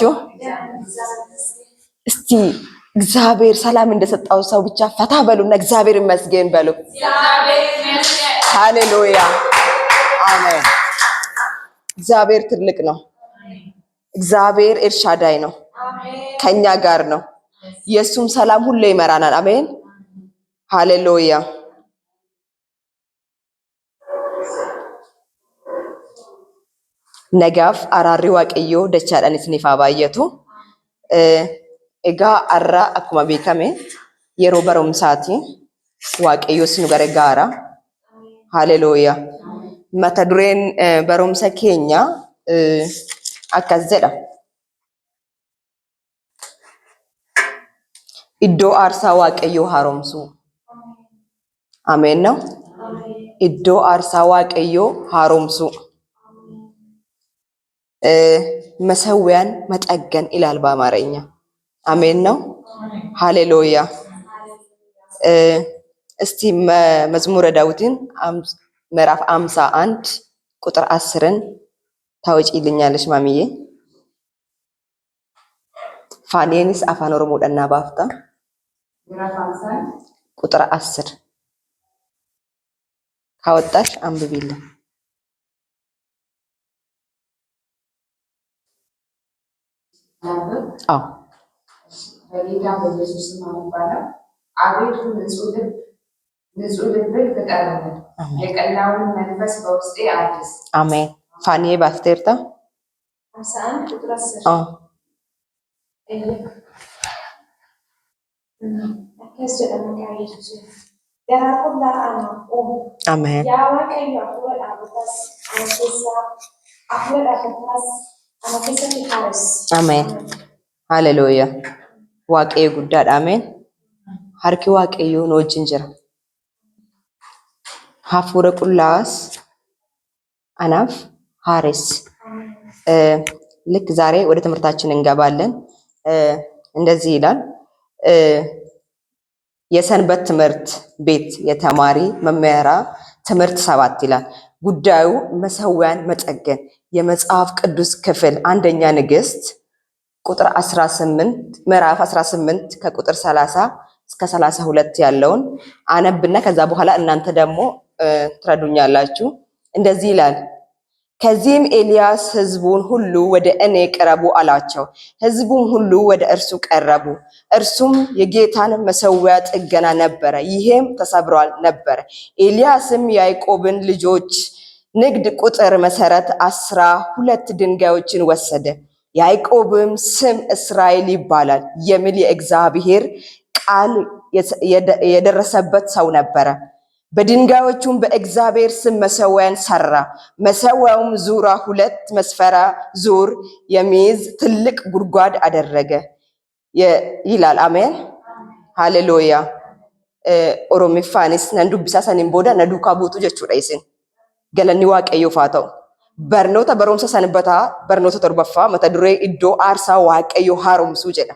ናችሁ? እስቲ እግዚአብሔር ሰላም እንደሰጣው ሰው ብቻ ፈታ በሉና እግዚአብሔር ይመስገን በሉ። ሃሌሉያ አሜን። እግዚአብሔር ትልቅ ነው። እግዚአብሔር ኤልሻዳይ ነው፣ ከኛ ጋር ነው። የእሱም ሰላም ሁሌ ይመራናል። አሜን ሃሌሉያ። Nagaaf araarri Waaqayyoo dachaadhaan isiniif haa baay'atu. Egaa har'a akkuma beekame yeroo barumsaati. Waaqayyoos nu gargaara. Haleluuyaa. Mata dureen barumsa keenya akkas jedha. Iddoo aarsaa Waaqayyoo haaromsuu. Ameen ነው። Iddoo aarsaa Waaqayyoo haaromsuu. መሰዊያን መጠገን ይላል በአማርኛ። አሜን ነው። ሃሌሉያ። እስቲ መዝሙረ ዳዊትን ምዕራፍ 51 ቁጥር 10ን ታወጪልኛለሽ ማሚዬ? ፋኔንስ Afaan Oromoodhaan naa baafta. ምዕራፍ 51 ቁጥር 10 ካወጣሽ አንብቢልን። ላንብብ። አዎ። በጌታ በኢየሱስ ስም አነባለሁ። አቤቱ ንጹሕ ልብን ፍጠርልኝ፣ አሜን። የቀናውን መንፈስ በውስጤ አድስ። አሜን። ፋኒዬ ባፍቴርታ? 51 ቁጥር 10። አዎ። Akkas jedha maqaa Yesuusiin. Garaa qullaa anaaf uumi. አሜን። Yaa Waaqayyo, hafuura dhaabataas ana keessaa hafuura dhaabbataas ana keessatti haaressi. አሜን። ሃሌሉያ። Waaqayyo guddaadha. Ameen. Harki Waaqayyoo nu wajjin jira. Hafuura qullaas anaaf haaressi. ልክ ዛሬ ወደ ትምህርታችን እንገባለን። እንደዚህ ይላል፣ የሰንበት ትምህርት ቤት የተማሪ መመሪያ ትምህርት 7 ይላል። ጉዳዩ መሰዊያን መጠገን። የመጽሐፍ ቅዱስ ክፍል አንደኛ ነገሥት ቁጥር 18፣ ምዕራፍ 18 ከቁጥር 30 እስከ 32 ያለውን አነብና ከዛ በኋላ እናንተ ደግሞ ትረዱኛላችሁ። እንደዚህ ይላል። ከዚህም ኤልያስ ሕዝቡን ሁሉ ወደ እኔ ቅረቡ አላቸው። ሕዝቡም ሁሉ ወደ እርሱ ቀረቡ። እርሱም የጌታን መሰዊያ ጥገና ነበረ፣ ይሄም ተሰብሯል ነበረ። ኤልያስም ያዕቆብን ልጆች ንግድ ቁጥር መሰረት 12 ድንጋዮችን ወሰደ። ያዕቆብም ስም እስራኤል ይባላል የሚል የእግዚአብሔር ቃል የደረሰበት ሰው ነበረ። በድንጋዮቹም በእግዚአብሔር ስም መሰዊያን ሰራ። መሰዊያውም ዙሪያ 2 መስፈሪያ ዙር የሚይዝ ትልቅ ጉድጓድ አደረገ ይላል። አሜን ሃሌሉያ። Oromiffaanis nan dubbisaa, saniin booda na duukaa buutu jechuudha isin. Galanni Waaqayyoof haa ta'u. Barnoota barumsa sanbataa barnoota torbaffaa, mata duree iddoo aarsaa Waaqayyoo haaromsuu jedha.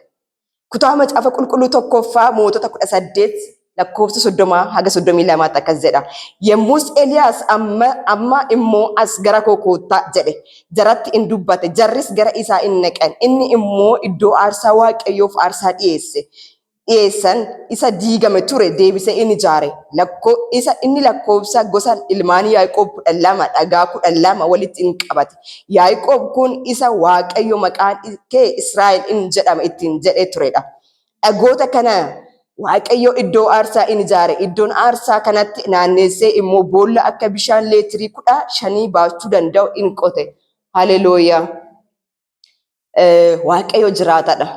Kutaa Macaafa Qulqulluu tokkoffaa Mootota 18 lakkoofsa 30 haga 32tti akkas jedha. Yommus Eliyaas amma amma immoo as gara koo koottaa jedhe. Jaratti in dubbate. Jarris gara isaa in naqan. Inni immoo iddoo aarsaa Waaqayyoof aarsaa dhiyeesse. Dhiyeessan isa diigame ture deebisee in ijaare. Lakkoo isa inni lakkoofsa gosa ilmaan Yaaqoob 12 dhagaa 12 walitti in qabate. Yaaqoob kun isa Waaqayyo maqaan kee Israa'el in jedhama ittiin jedhee turedha. Dhagoota kana Waaqayyo iddoo aarsaa in ijaare. Iddoon aarsaa kanatti naanneessee immoo boolla akka bishaan leetirii 15 baachuu danda'u in qote. Haleluuyaa. Waaqayyo jiraatadha.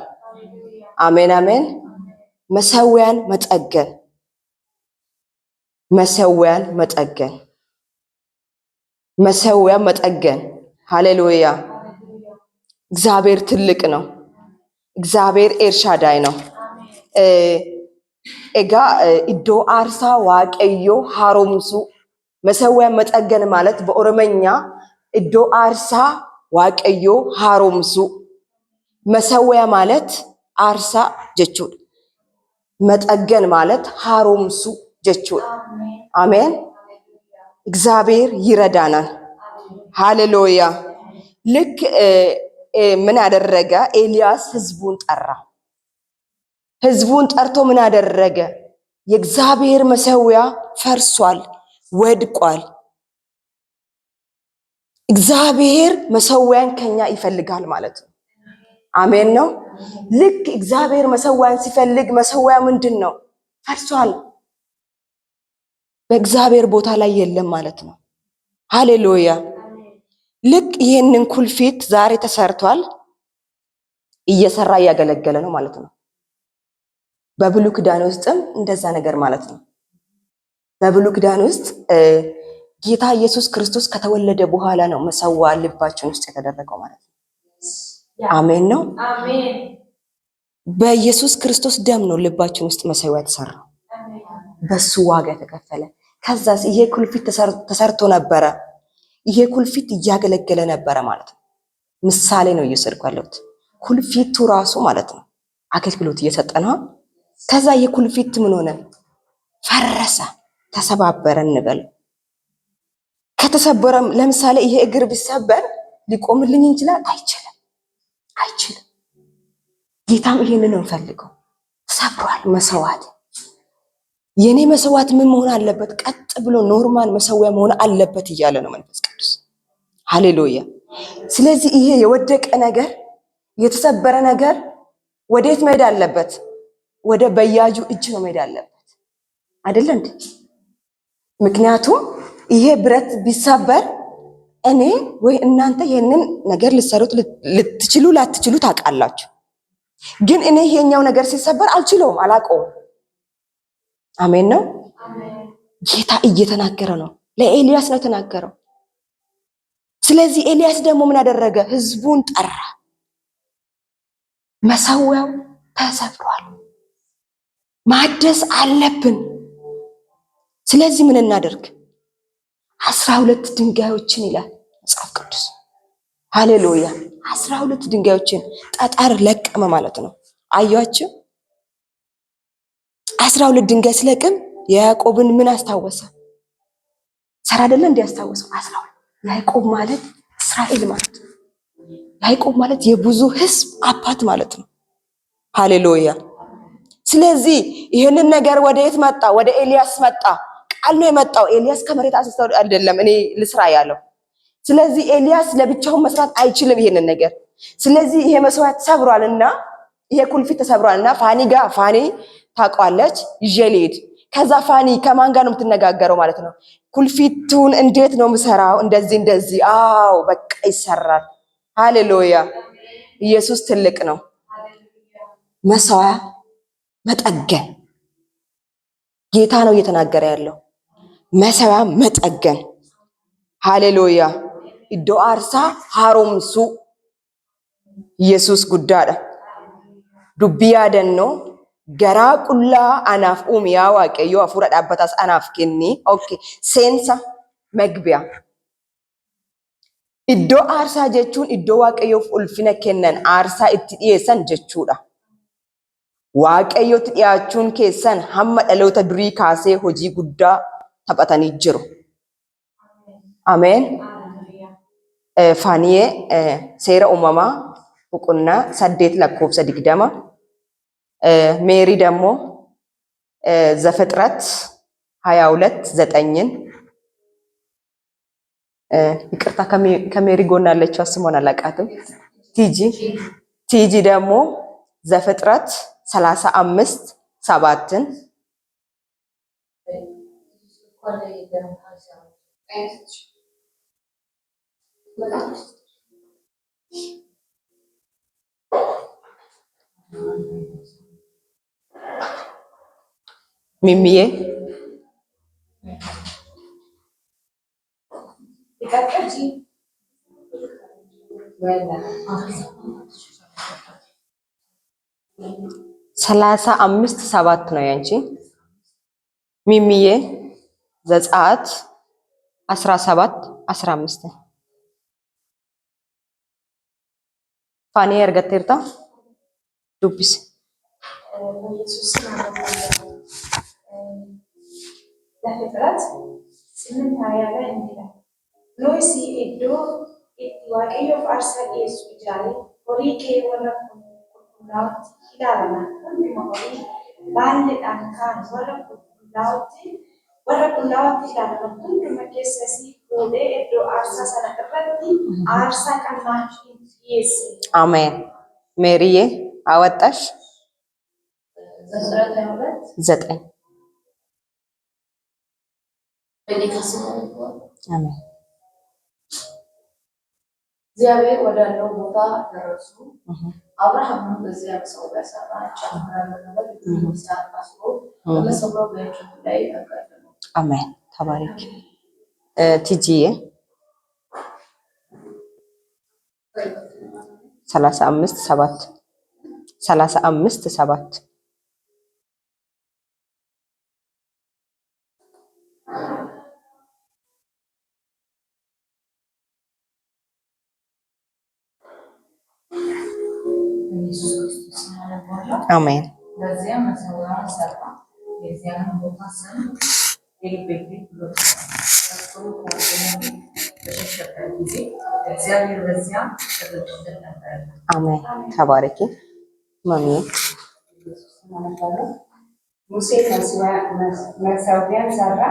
አሜን አሜን። መሰዊያን መጠገን፣ መሰዊያን መጠገን፣ መሰዊያን መጠገን። ሃሌሉያ። እግዚአብሔር ትልቅ ነው። እግዚአብሔር ኤልሻዳይ ነው። Egaa iddoo aarsaa Waaqayyoo haaromsuu፣ መሰዊያን መጠገን ማለት በኦሮመኛ iddoo aarsaa Waaqayyoo haaromsuu። መሰዊያ ማለት aarsaa jechuudha. መጠገን ማለት haaromsuu jechuudha. አሜን። እግዚአብሔር ይረዳናል። ሃሌሉያ። ልክ ምን አደረገ? ኤልያስ ህዝቡን ጠራ። ህዝቡን ጠርቶ ምን አደረገ? የእግዚአብሔር መሰዊያ ፈርሷል፣ ወድቋል። እግዚአብሔር መሰዊያን ከኛ ይፈልጋል ማለት ነው። አሜን ነው። ልክ እግዚአብሔር መሰዊያን ሲፈልግ መሰዊያ ምንድን ነው? ፈርሷል። በእግዚአብሔር ቦታ ላይ የለም ማለት ነው። ሃሌሉያ። ልክ ይህንን ኩልፊት ዛሬ ተሰርቷል፣ እየሰራ እያገለገለ ነው ማለት ነው። በብሉይ ኪዳን ውስጥም እንደዛ ነገር ማለት ነው። በብሉይ ኪዳን ውስጥ ጌታ ኢየሱስ ክርስቶስ ከተወለደ በኋላ ነው መሰዋ ልባችን ውስጥ የተደረገው ማለት ነው። አሜን ነው። በኢየሱስ ክርስቶስ ደም ነው ልባችን ውስጥ መሰዊያ የተሰራው፣ በሱ ዋጋ የተከፈለ። ከዛስ ይሄ ኩልፊት ተሰርቶ ነበረ። ይሄ ኩልፊት እያገለገለ ነበረ ማለት ነው። ምሳሌ ነው እየወሰድኩ ያለሁት። ኩልፊቱ ራሱ ማለት ነው አገልግሎት እየሰጠ ነው። ከዛ የኩልፊት ምን ሆነ? ፈረሰ፣ ተሰባበረ እንበል። ከተሰበረም ለምሳሌ ይሄ እግር ቢሰበር ሊቆምልኝ ይችላል? አይችልም፣ አይችልም። ጌታም ይሄንን ነው እንፈልገው። ተሰብሯል መሰዋት የኔ መሰዋት ምን መሆን አለበት? ቀጥ ብሎ normal መሰዊያ መሆን አለበት እያለ ነው መንፈስ ቅዱስ። ሃሌሉያ። ስለዚህ ይሄ የወደቀ ነገር የተሰበረ ነገር ወዴት መሄድ አለበት? ወደ በያጁ እጅ ነው መሄድ አለበት። አይደለ እንዴ? ምክንያቱም ይሄ ብረት ቢሰበር እኔ ወይ እናንተ ይሄንን ነገር ልትሰሩት ልትችሉ ላትችሉ ታውቃላችሁ። ግን እኔ ይሄኛው ነገር ሲሰበር አልችለውም፣ አላውቀውም። አሜን ነው። ጌታ እየተናገረ ነው። ለኤልያስ ነው የተናገረው። ስለዚህ ኤልያስ ደግሞ ምን አደረገ? ህዝቡን ጠራ። መሰዊያው ተሰብሯል፣ ማደስ አለብን። ስለዚህ ምን እናደርግ? 12 ድንጋዮችን ይላል መጽሐፍ ቅዱስ። ሃሌሉያ! 12 ድንጋዮችን ጠጠር ለቀመ ማለት ነው። አያችሁ፣ 12 ድንጋይ ስለቅም የያዕቆብን ምን አስታወሰ? ሰራ አይደለ እንዴ ያስታወሰው? 12 ያዕቆብ ማለት እስራኤል ማለት ነው። ያዕቆብ ማለት የብዙ ህዝብ አባት ማለት ነው። ሃሌሉያ። ስለዚህ ይህንን ነገር ወደ የት መጣ? ወደ ኤልያስ መጣ። ቃል ነው የመጣው። ኤልያስ ከመሬት አንስቶ አይደለም እኔ ልስራ ያለው። ስለዚህ ኤልያስ ለብቻውን መስራት አይችልም ይሄንን ነገር። ስለዚህ ይሄ መስዋዕት ተሰብሯልና ይሄ ኩልፊት ተሰብሯልና ፋኒ ጋር ፋኒ ታውቀዋለች፣ ይዤ ልሂድ። ከዛ ፋኒ ከማን ጋር ነው የምትነጋገረው ማለት ነው? ኩልፊቱን እንዴት ነው የምሰራው? እንደዚህ እንደዚህ። አዎ በቃ ይሰራል። ሃሌሉያ! ኢየሱስ ትልቅ ነው። መሰዊያ መጠገን ጌታ ነው እየተናገረ ያለው። መሰዊያ መጠገን። ሃሌሉያ! Iddoo aarsaa haaromsuu Yesuus guddaadha. Dubbii yaadannoo garaa qullaa anaaf uumi yaa Waaqayyo hafuura dhaabbataas anaaf kenni. Okay. Seensa መግቢያ Iddoo aarsaa jechuun iddoo Waaqayyoof ulfina kennan aarsaa itti dhiyeessan jechuudha. Waaqayyotti dhiyaachuun keessan hamma dhaloota durii kaasee hojii guddaa taphatanii jiru. Ameen. Faaniyee seera uumamaa boqonnaa 8 lakkoofsa 20. ሜሪ ደግሞ ዘፍጥረት 22:9ን። ይቅርታ ከሜሪ ጎን ያለችው ስሟን አላውቃትም። ቲጂ ቲጂ ደግሞ ዘፍጥረት 35:7ን። ሚሚዬ 35:7 ነው ያንቺ። ሚሚዬ ዘጸአት 17:15። ፋኒ argatteerta dubbisi። በኢየሱስ ስም አነባለሁ። ዘፍጥረት 8:20 ላይ እንዲህ ይላል፣ Nohis iddoo itti Waaqayyoof aarsaa dhiyeessu ijaaree Horii kee warra qulqullaa'ootti ilaalaman hunduma horii baalleedhaan kaan warra qulqullaa'ootti ilaalaman hunduma keessas fuudhee iddoo aarsaa sana irratti aarsaa qalmaa in dhi'eesse. አሜን። ሜሪዬ አወጣሽ? ዘፍጥረት 22 9። በጌታ ስም አነባለሁ። አሜን። እግዚአብሔር ወዳለው ቦታ ደረሱ። አብርሃምም በዚያ መሠዊያ ሠራ፣ እንጨትም ረበረበ፣ ልጁንም ይስሐቅ አስሮ በመሠዊያው በእንጨቱ ላይ አጋደመው። አሜን። ተባረክ። ቲጂዬ 35:7፣ 35:7። በኢየሱስ ክርስቶስ ስም አነባለሁ። አሜን። በዚያም መሠዊያውን ሠራ፣ የዚያንም ቦታ ስም ኤልቤቴል ብሎ ጠራው። ከበኵሩ ከወንድሙ ፊት በሸሸበት ጊዜ እግዚአብሔር በዚያ ተገልጦለት ነበርና። አሜን። ተባረኪ ማሚዬ። በኢየሱስ ስም አነባለሁ። ሙሴ መሠዊያን ሠራ፣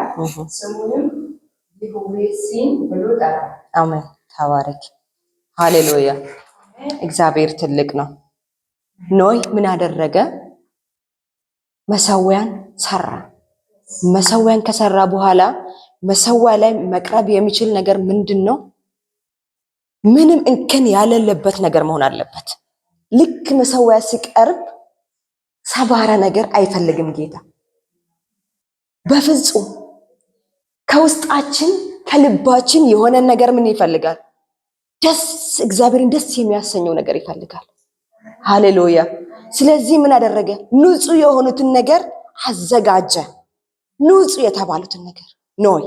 ስሙንም ይህዌ-ሲም ብሎ ጠራ። አሜን። ተባረኪ። ሃሌሉያ። እግዚአብሔር ትልቅ ነው። ኖህ ምን አደረገ? መሠዊያን ሰራ። መሠዊያን ከሰራ በኋላ መሠዊያ ላይ መቅረብ የሚችል ነገር ምንድን ነው? ምንም እንከን ያለለበት ነገር መሆን አለበት። ልክ መሠዊያ ሲቀርብ ሰባራ ነገር አይፈልግም ጌታ በፍጹም። ከውስጣችን ከልባችን የሆነ ነገር ምን ይፈልጋል? ደስ እግዚአብሔርን ደስ የሚያሰኘው ነገር ይፈልጋል። ሃሌሉያ። ስለዚህ ምን አደረገ? ንጹህ የሆኑትን ነገር አዘጋጀ። ንጹህ የተባሉትን ነገር ኖይ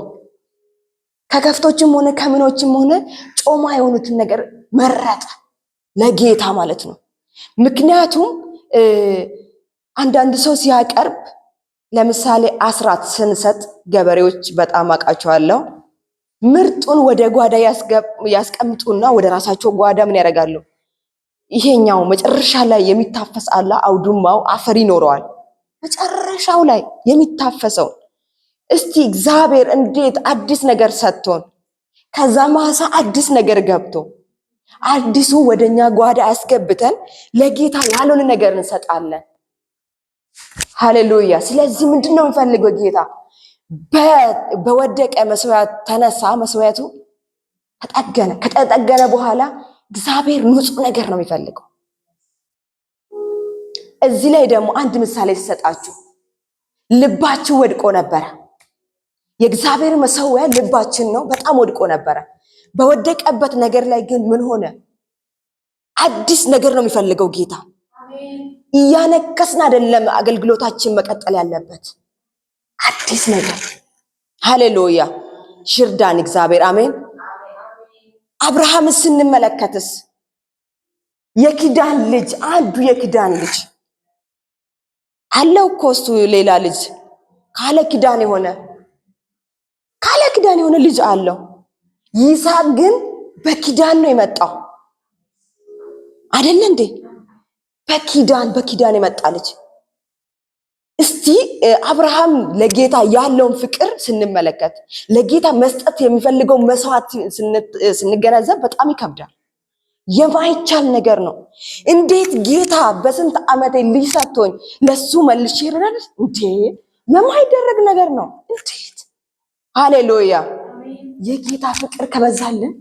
ከከፍቶችም ሆነ ከምኖችም ሆነ ጮማ የሆኑትን ነገር መረጠ ለጌታ ማለት ነው። ምክንያቱም አንዳንድ ሰው ሲያቀርብ ለምሳሌ አስራት ስንሰጥ ገበሬዎች በጣም አውቃቸዋለሁ። ምርጡን ወደ ጓዳ ያስቀምጡና ወደ ራሳቸው ጓዳ ምን ያደርጋሉ? ይሄኛው መጨረሻ ላይ የሚታፈስ አለ፣ አውድማው አፈር ይኖረዋል። መጨረሻው ላይ የሚታፈሰው እስቲ እግዚአብሔር እንዴት አዲስ ነገር ሰጥቶን ከዛ ማሳ አዲስ ነገር ገብቶ አዲሱ ወደኛ ጓዳ አስገብተን ለጌታ ያልሆነ ነገር እንሰጣለን። ሃሌሉያ። ስለዚህ ምንድን ነው የሚፈልገው ጌታ? በወደቀ መሠዊያ ተነሳ፣ መሠዊያቱ ተጠገነ። ከተጠገነ በኋላ እግዚአብሔር ንጹህ ነገር ነው የሚፈልገው። እዚህ ላይ ደግሞ አንድ ምሳሌ ሲሰጣችሁ ልባችሁ ወድቆ ነበረ። የእግዚአብሔር መሠዊያ ልባችን ነው። በጣም ወድቆ ነበረ። በወደቀበት ነገር ላይ ግን ምን ሆነ? አዲስ ነገር ነው የሚፈልገው ጌታ። እያነከስን አይደለም አገልግሎታችን መቀጠል ያለበት፣ አዲስ ነገር። ሃሌሉያ ሽርዳን እግዚአብሔር አሜን። አብርሃምን ስንመለከትስ የኪዳን ልጅ አንዱ የኪዳን ልጅ አለው እኮ እሱ ሌላ ልጅ ካለ ኪዳን የሆነ ካለ ኪዳን የሆነ ልጅ አለው። ይስሐቅ ግን በኪዳን ነው የመጣው አይደለ እንዴ? በኪዳን የመጣ ልጅ። እስቲ አብርሃም ለጌታ ያለውን ፍቅር ስንመለከት ለጌታ መስጠት የሚፈልገው መስዋዕት ስንገነዘብ በጣም ይከብዳል። የማይቻል ነገር ነው። እንዴት ጌታ በስንት ዓመቴ ልጅ ሰጥቶኝ ለሱ መልሼ ይረዳል እንዴ? የማይደረግ ነገር ነው። እንዴት! ሃሌሉያ! የጌታ ፍቅር ከበዛልን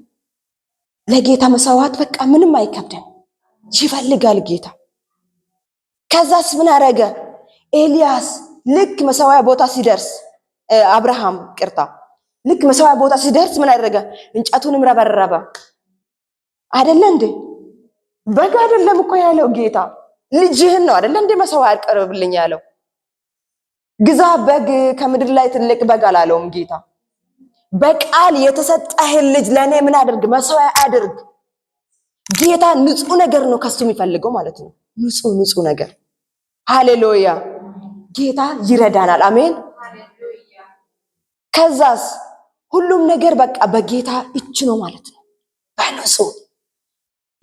ለጌታ መስዋዕት በቃ ምንም አይከብደን። ይፈልጋል ጌታ። ከዛስ ምን አረገ? ኤልያስ ልክ መሰዊያ ቦታ ሲደርስ አብርሃም ቅርታ ልክ መሰዊያ ቦታ ሲደርስ ምን አደረገ? እንጨቱንም ረበረበ። አይደለ እንዴ? በግ አይደለም እኮ ያለው ጌታ፣ ልጅህን ነው አይደለ እንዴ መሰዊያ አቅርብልኝ ያለው። ግዛ በግ ከምድር ላይ ትልቅ በግ አላለውም ጌታ። በቃል የተሰጠህን ልጅ ለእኔ ምን አድርግ? መሰዊያ አድርግ። ጌታ ንጹህ ነገር ነው ከሱ የሚፈልገው ማለት ነው። ንጹህ ንጹህ ነገር። ሃሌሉያ ጌታ ይረዳናል። አሜን። ከዛስ ሁሉም ነገር በቃ በጌታ እጅ ነው ማለት ነው። በንጹህ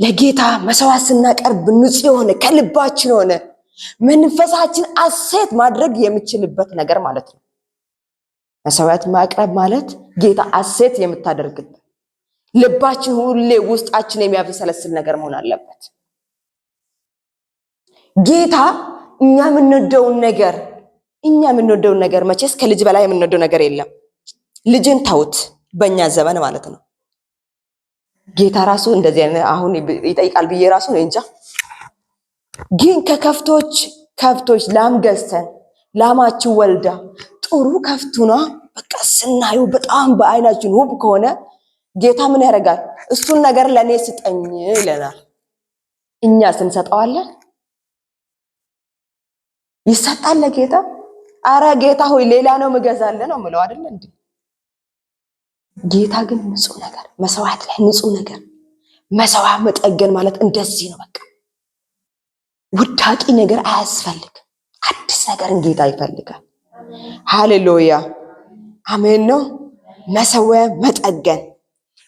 ለጌታ መስዋዕት ስናቀርብ ንጹህ የሆነ ከልባችን የሆነ መንፈሳችን አሴት ማድረግ የሚችልበት ነገር ማለት ነው። መስዋዕት ማቅረብ ማለት ጌታ አሴት የምታደርግበት ልባችን ሁሌ ውስጣችን የሚያብሰለስል ነገር መሆን አለበት። ጌታ እኛ የምንወደውን ነገር መቼስ ከልጅ በላይ የምንወደው ነገር የለም። ልጅን ተውት፣ በእኛ ዘመን ማለት ነው። ጌታ ራሱ እንደዚህ አይነት አሁን ይጠይቃል ብዬ ራሱ ነው እንጃ። ግን ከከብቶች ከብቶች ላም ገዝተን ላማችን ወልዳ ጥሩ ከብቱና በቃ ስናዩ በጣም በአይናችን ውብ ከሆነ ጌታ ምን ያደርጋል? እሱን ነገር ለእኔ ስጠኝ ይለናል። እኛ ስንሰጠዋለን? ይሰጣል ለጌታ? አረ ጌታ ሆይ ሌላ ነው ምገዛልህ ነው ምለው አይደለ እንዴ? ጌታ ግን ንጹህ ነገር መስዋዕት ላይ ንጹህ ነገር መስዋዕት መጠገን ማለት እንደዚህ ነው። በቃ ውዳቂ ነገር አያስፈልግ። አዲስ ነገርን ጌታ ይፈልጋል። ሃሌሉያ አሜን ነው። መሰዊያ መጠገን፣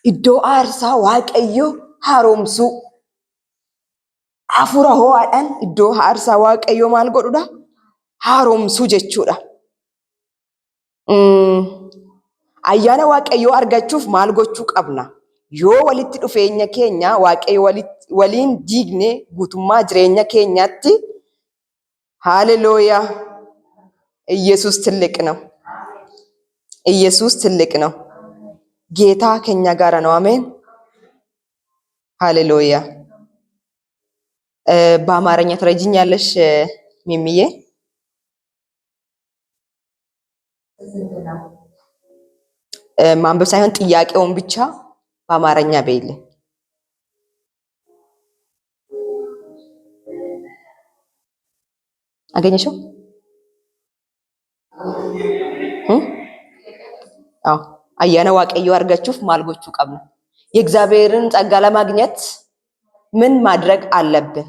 iddoo aarsaa Waaqayyo haaromsuu, hafuura ho'aadhaan iddoo aarsaa Waaqayyoo maal godhudha? Haaromsuu jechuudha. Ayyaana Waaqayyoo argachuuf maal gochuu qabna? Yoo walitti dhufeenya keenya Waaqayyo waliin diigne guutummaa jireenya keenyaatti. ሃሌሉያ! ኢየሱስ ትልቅ ነው። ኢየሱስ ትልቅ ነው። ጌታ ከኛ ጋር ነው። አሜን ሃሌሉያ። በአማርኛ ትረጅኛለሽ ሚሚዬ? ማንበብ ሳይሆን ጥያቄውን ብቻ በአማርኛ በይልኝ። አገኘሽው? አዎ፣ ayyaana Waaqayyoo argachuuf maal gochuu qabna? የእግዚአብሔርን ጸጋ ለማግኘት ምን ማድረግ አለብን?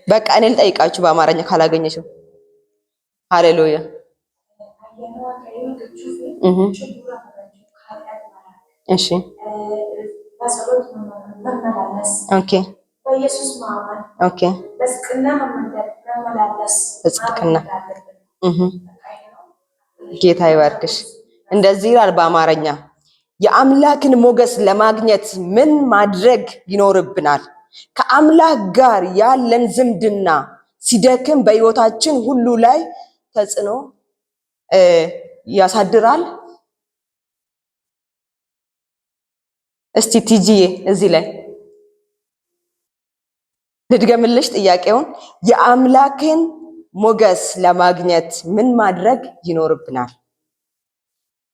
በቃ እኔ ልጠይቃችሁ በአማርኛ ካላገኘሽው። ሃሌሉያ። እሺ። በጸሎት መመላለስ፣ በኢየሱስ ማመን፣ በጽድቅና መመላለስ። በጽድቅና። ጌታ ይባርክሽ። እንደዚህ ይላል በአማርኛ፣ የአምላክን ሞገስ ለማግኘት ምን ማድረግ ይኖርብናል? ከአምላክ ጋር ያለን ዝምድና ሲደክም በሕይወታችን ሁሉ ላይ ተጽዕኖ ያሳድራል። እስቲ ቲጂዬ እዚህ ላይ ልድገምልሽ ጥያቄውን። የአምላክን ሞገስ ለማግኘት ምን ማድረግ ይኖርብናል?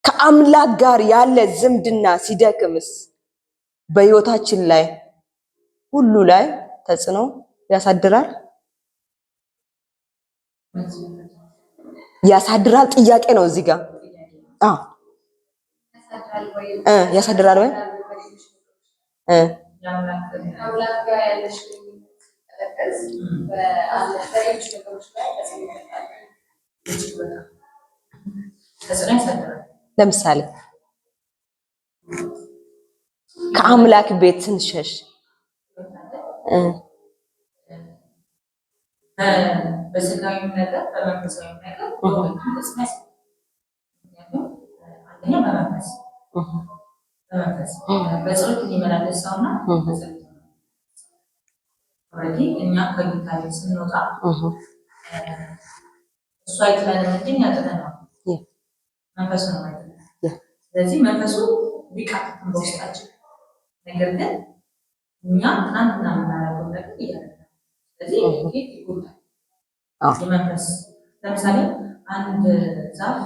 ከአምላክ ጋር ያለ ዝምድና ሲደክምስ በሕይወታችን ላይ ሁሉ ላይ ተጽዕኖ ያሳድራል? ያሳድራል። ጥያቄ ነው እዚህ ጋር። አዎ፣ ያሳድራል ወይ? ከአምላክ ጋር ያለሽ ግንኙነት ሲቀዘቅዝ በሌሎች ነገሮች ላይ ተጽዕኖ ይፈጥራል። እጅግ በጣም ተጽዕኖ ያሳድራል። ለምሳሌ ከአምላክ ቤት ስንሸሽ በስጋዊም ነገር በመንፈሳዊም ነገር በሁለቱም ተጽዕኖ ያሳድራል። ምክንያቱም አንደኛ በመንፈስ በጸሎት የሚመላለስ ሰውና በጸሎት already እኛ ከጌታ ቤት ስንወጣ እሱ አይጥለንም እንጂ እኛ ጥለነዋል። መንፈሱ ነው አይጥለን። ስለዚህ መንፈሱ ቢቃትትም በውስጣችን ነገር ግን እኛ ትናንትና የምናደርገው ነገር እያደረግን ነው። ስለዚህ ይህ ይጎዳል። የመንፈስ ለምሳሌ አንድ ዛፍ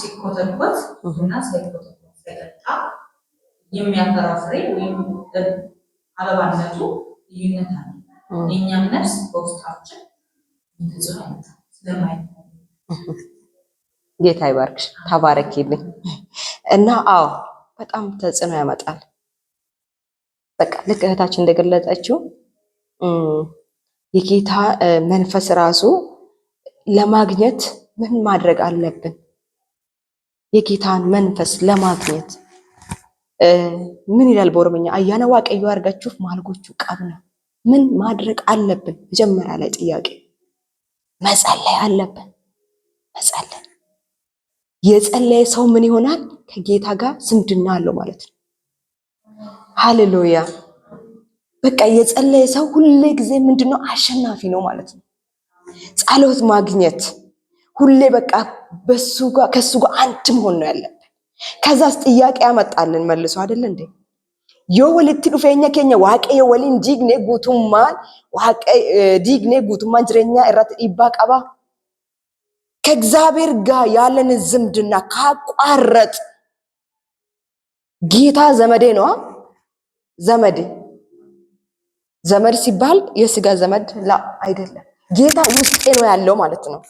ሲኮተኮት እና ሳይኮተኮት ሳይጠጣ የሚያፈራው ፍሬ ወይም አበባነቱ ልዩነት አለ። የእኛም ነፍስ በውስጣችን ተጽዕኖ ያመጣል ስለማይታይ። ጌታ ይባርክሽ፣ ተባረኪልኝ። እና አዎ በጣም ተጽዕኖ ያመጣል። በቃ ልክ እህታችን እንደገለጸችው የጌታ መንፈስ ራሱ ለማግኘት ምን ማድረግ አለብን? የጌታን መንፈስ ለማግኘት ምን ይላል በኦሮምኛ? Ayyaana Waaqayyoo argachuuf maal gochuu qabna። ምን ማድረግ አለብን? መጀመሪያ ላይ ጥያቄ መጸለይ አለብን። መጸለይ፣ የጸለየ ሰው ምን ይሆናል? ከጌታ ጋር ዝምድና አለው ማለት ነው። ሃሌሉያ። በቃ የጸለየ ሰው ሁሌ ጊዜ ምንድነው? አሸናፊ ነው ማለት ነው። ጸሎት ማግኘት ሁሌ በቃ በሱ ጋር ከሱ ጋር አንድ መሆን ነው ያለብን። ከዛስ ጥያቄ ያመጣልን መልሶ አይደል እንዴ? Yoo walitti dhufeenya keenya Waaqayyo waliin diigne guutummaan diigne guutummaan jireenya irratti dhiibbaa qaba። ከእግዚአብሔር ጋር ያለን ዝምድና ካቋረጥ፣ ጌታ ዘመዴ ነዋ። ዘመዴ፣ ዘመድ ሲባል የስጋ ዘመድ ላ አይደለም። ጌታ ውስጤ ነው ያለው ማለት ነው።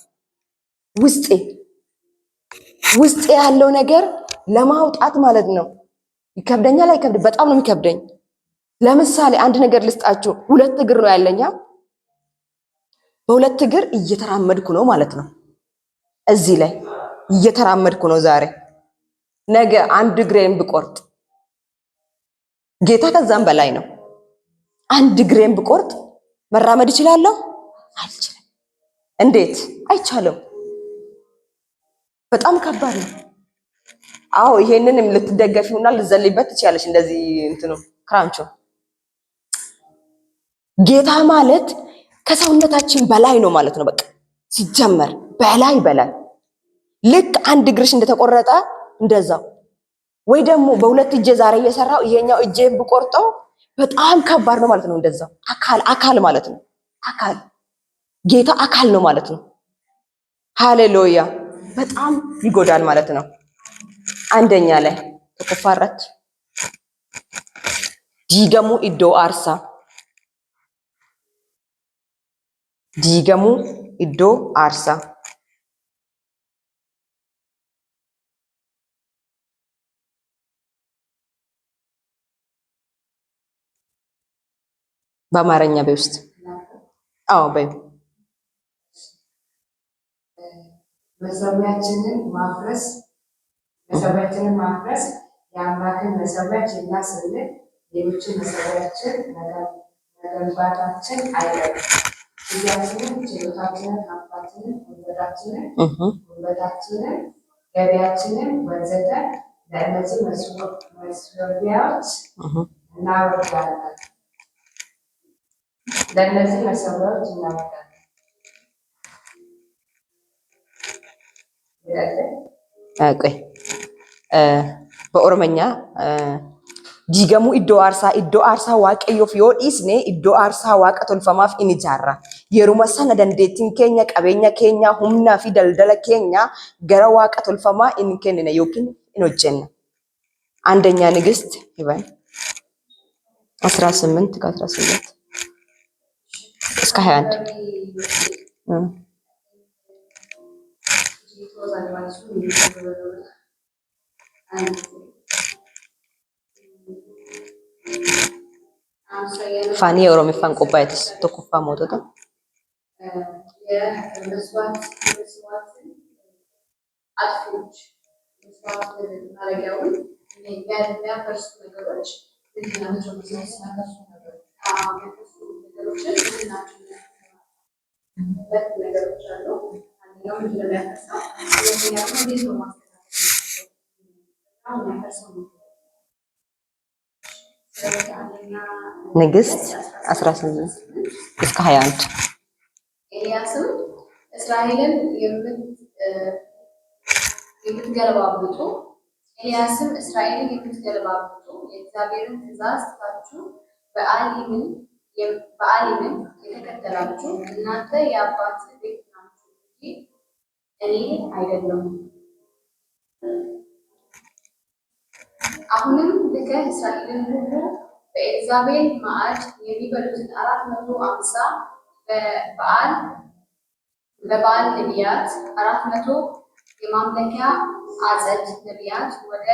ውስጤ ያለው ነገር ለማውጣት ማለት ነው። ይከብደኛል አይከብድም? በጣም ነው የሚከብደኝ። ለምሳሌ አንድ ነገር ልስጣችሁ። ሁለት እግር ነው ያለኛ። በሁለት እግር እየተራመድኩ ነው ማለት ነው። እዚህ ላይ እየተራመድኩ ነው ዛሬ። ነገ አንድ እግሬን ብቆርጥ፣ ጌታ ከዛም በላይ ነው። አንድ እግሬን ብቆርጥ መራመድ እችላለሁ? አልችልም። እንዴት? አይቻልም። በጣም ከባድ ነው። አዎ ይሄንንም ልትደገፊውና ልትዘልይበት ትችያለሽ። እንደዚህ እንትኑ ክራንቹ። ጌታ ማለት ከሰውነታችን በላይ ነው ማለት ነው። በቃ ሲጀመር በላይ በላይ ልክ አንድ እግርሽ እንደተቆረጠ እንደዛው፣ ወይ ደግሞ በሁለት እጄ ዛሬ እየሰራው ይሄኛው እጄን ብቆርጠው በጣም ከባድ ነው ማለት ነው። እንደዛው አካል አካል ማለት ነው። አካል፣ ጌታ አካል ነው ማለት ነው። ሃሌሉያ፣ በጣም ይጎዳል ማለት ነው። አንደኛ ላይ tokkoffaarratti diigamuu iddoo aarsaa፣ diigamuu iddoo aarsaa። በአማርኛ በይ ውስጥ፣ አዎ በይ። መሰዊያችንን ማፍረስ የአምላክን መሰዊያ ችላ ስንል ሌሎችን መሰዊያዎችን መገንባታችን አይቀርም። ጊዜያችንን፣ ችሎታችንን፣ ሀብታችንን፣ ጉልበታችንን፣ ገቢያችንን ወዘተ ለእነዚህ መሰዊያዎች እናወርዳለን። ለእነዚህ መሰዊያዎች እናወርዳለን። ቆይ፣ በኦሮመኛ diigamuu iddoo aarsaa, iddoo aarsaa Waaqayyoof yoo dhiisne iddoo aarsaa waaqa tolfamaaf in ijaarra. Yeruma sana dandeettiin keenya, qabeenya keenya, humnaa fi daldala keenya gara waaqa tolfamaa in kennina yookiin in hojjenna. አንደኛ ንግስት ይበል 18 ከ18 እስከ 21። Afaanii Oromiffaan qophaa'etis tokkoffaa mootota. የመስዋዕት አጥፊዎች መስዋዕት ማድረጊያውን የሚያፈርሱ ነገሮች ምንድን ናቸው? የሚያፈርሱ ነገሮችን ምንድን ናቸው? ሁለት ነገሮች አሉ። አንደኛው ምንድን ነው የሚያፈርሰው? ሁለተኛ ደግሞ እንዴት ነው ማስተካከል የሚችለው? የሚያፈርሰው ምንድን ነው? ስለዚህ አንደኛ ንግስት 18 እስከ 21። ኤልያስም እስራኤልን የምትገለባብጡ ኤልያስም እስራኤልን የምትገለባብጡ፣ የእግዚአብሔርን ትእዛዝ ትታችሁ በኣሊምን የተከተላችሁ እናንተ የአባትህ ቤት ናችሁ እንጂ እኔ አይደለሁም። አሁንም ልከህ እስራኤልን ሁሉ በኤልዛቤል ማዕድ የሚበሉትን 450፣ በበኣል ነቢያት 400 የማምለኪያ ዐፀድ ነቢያት ወደ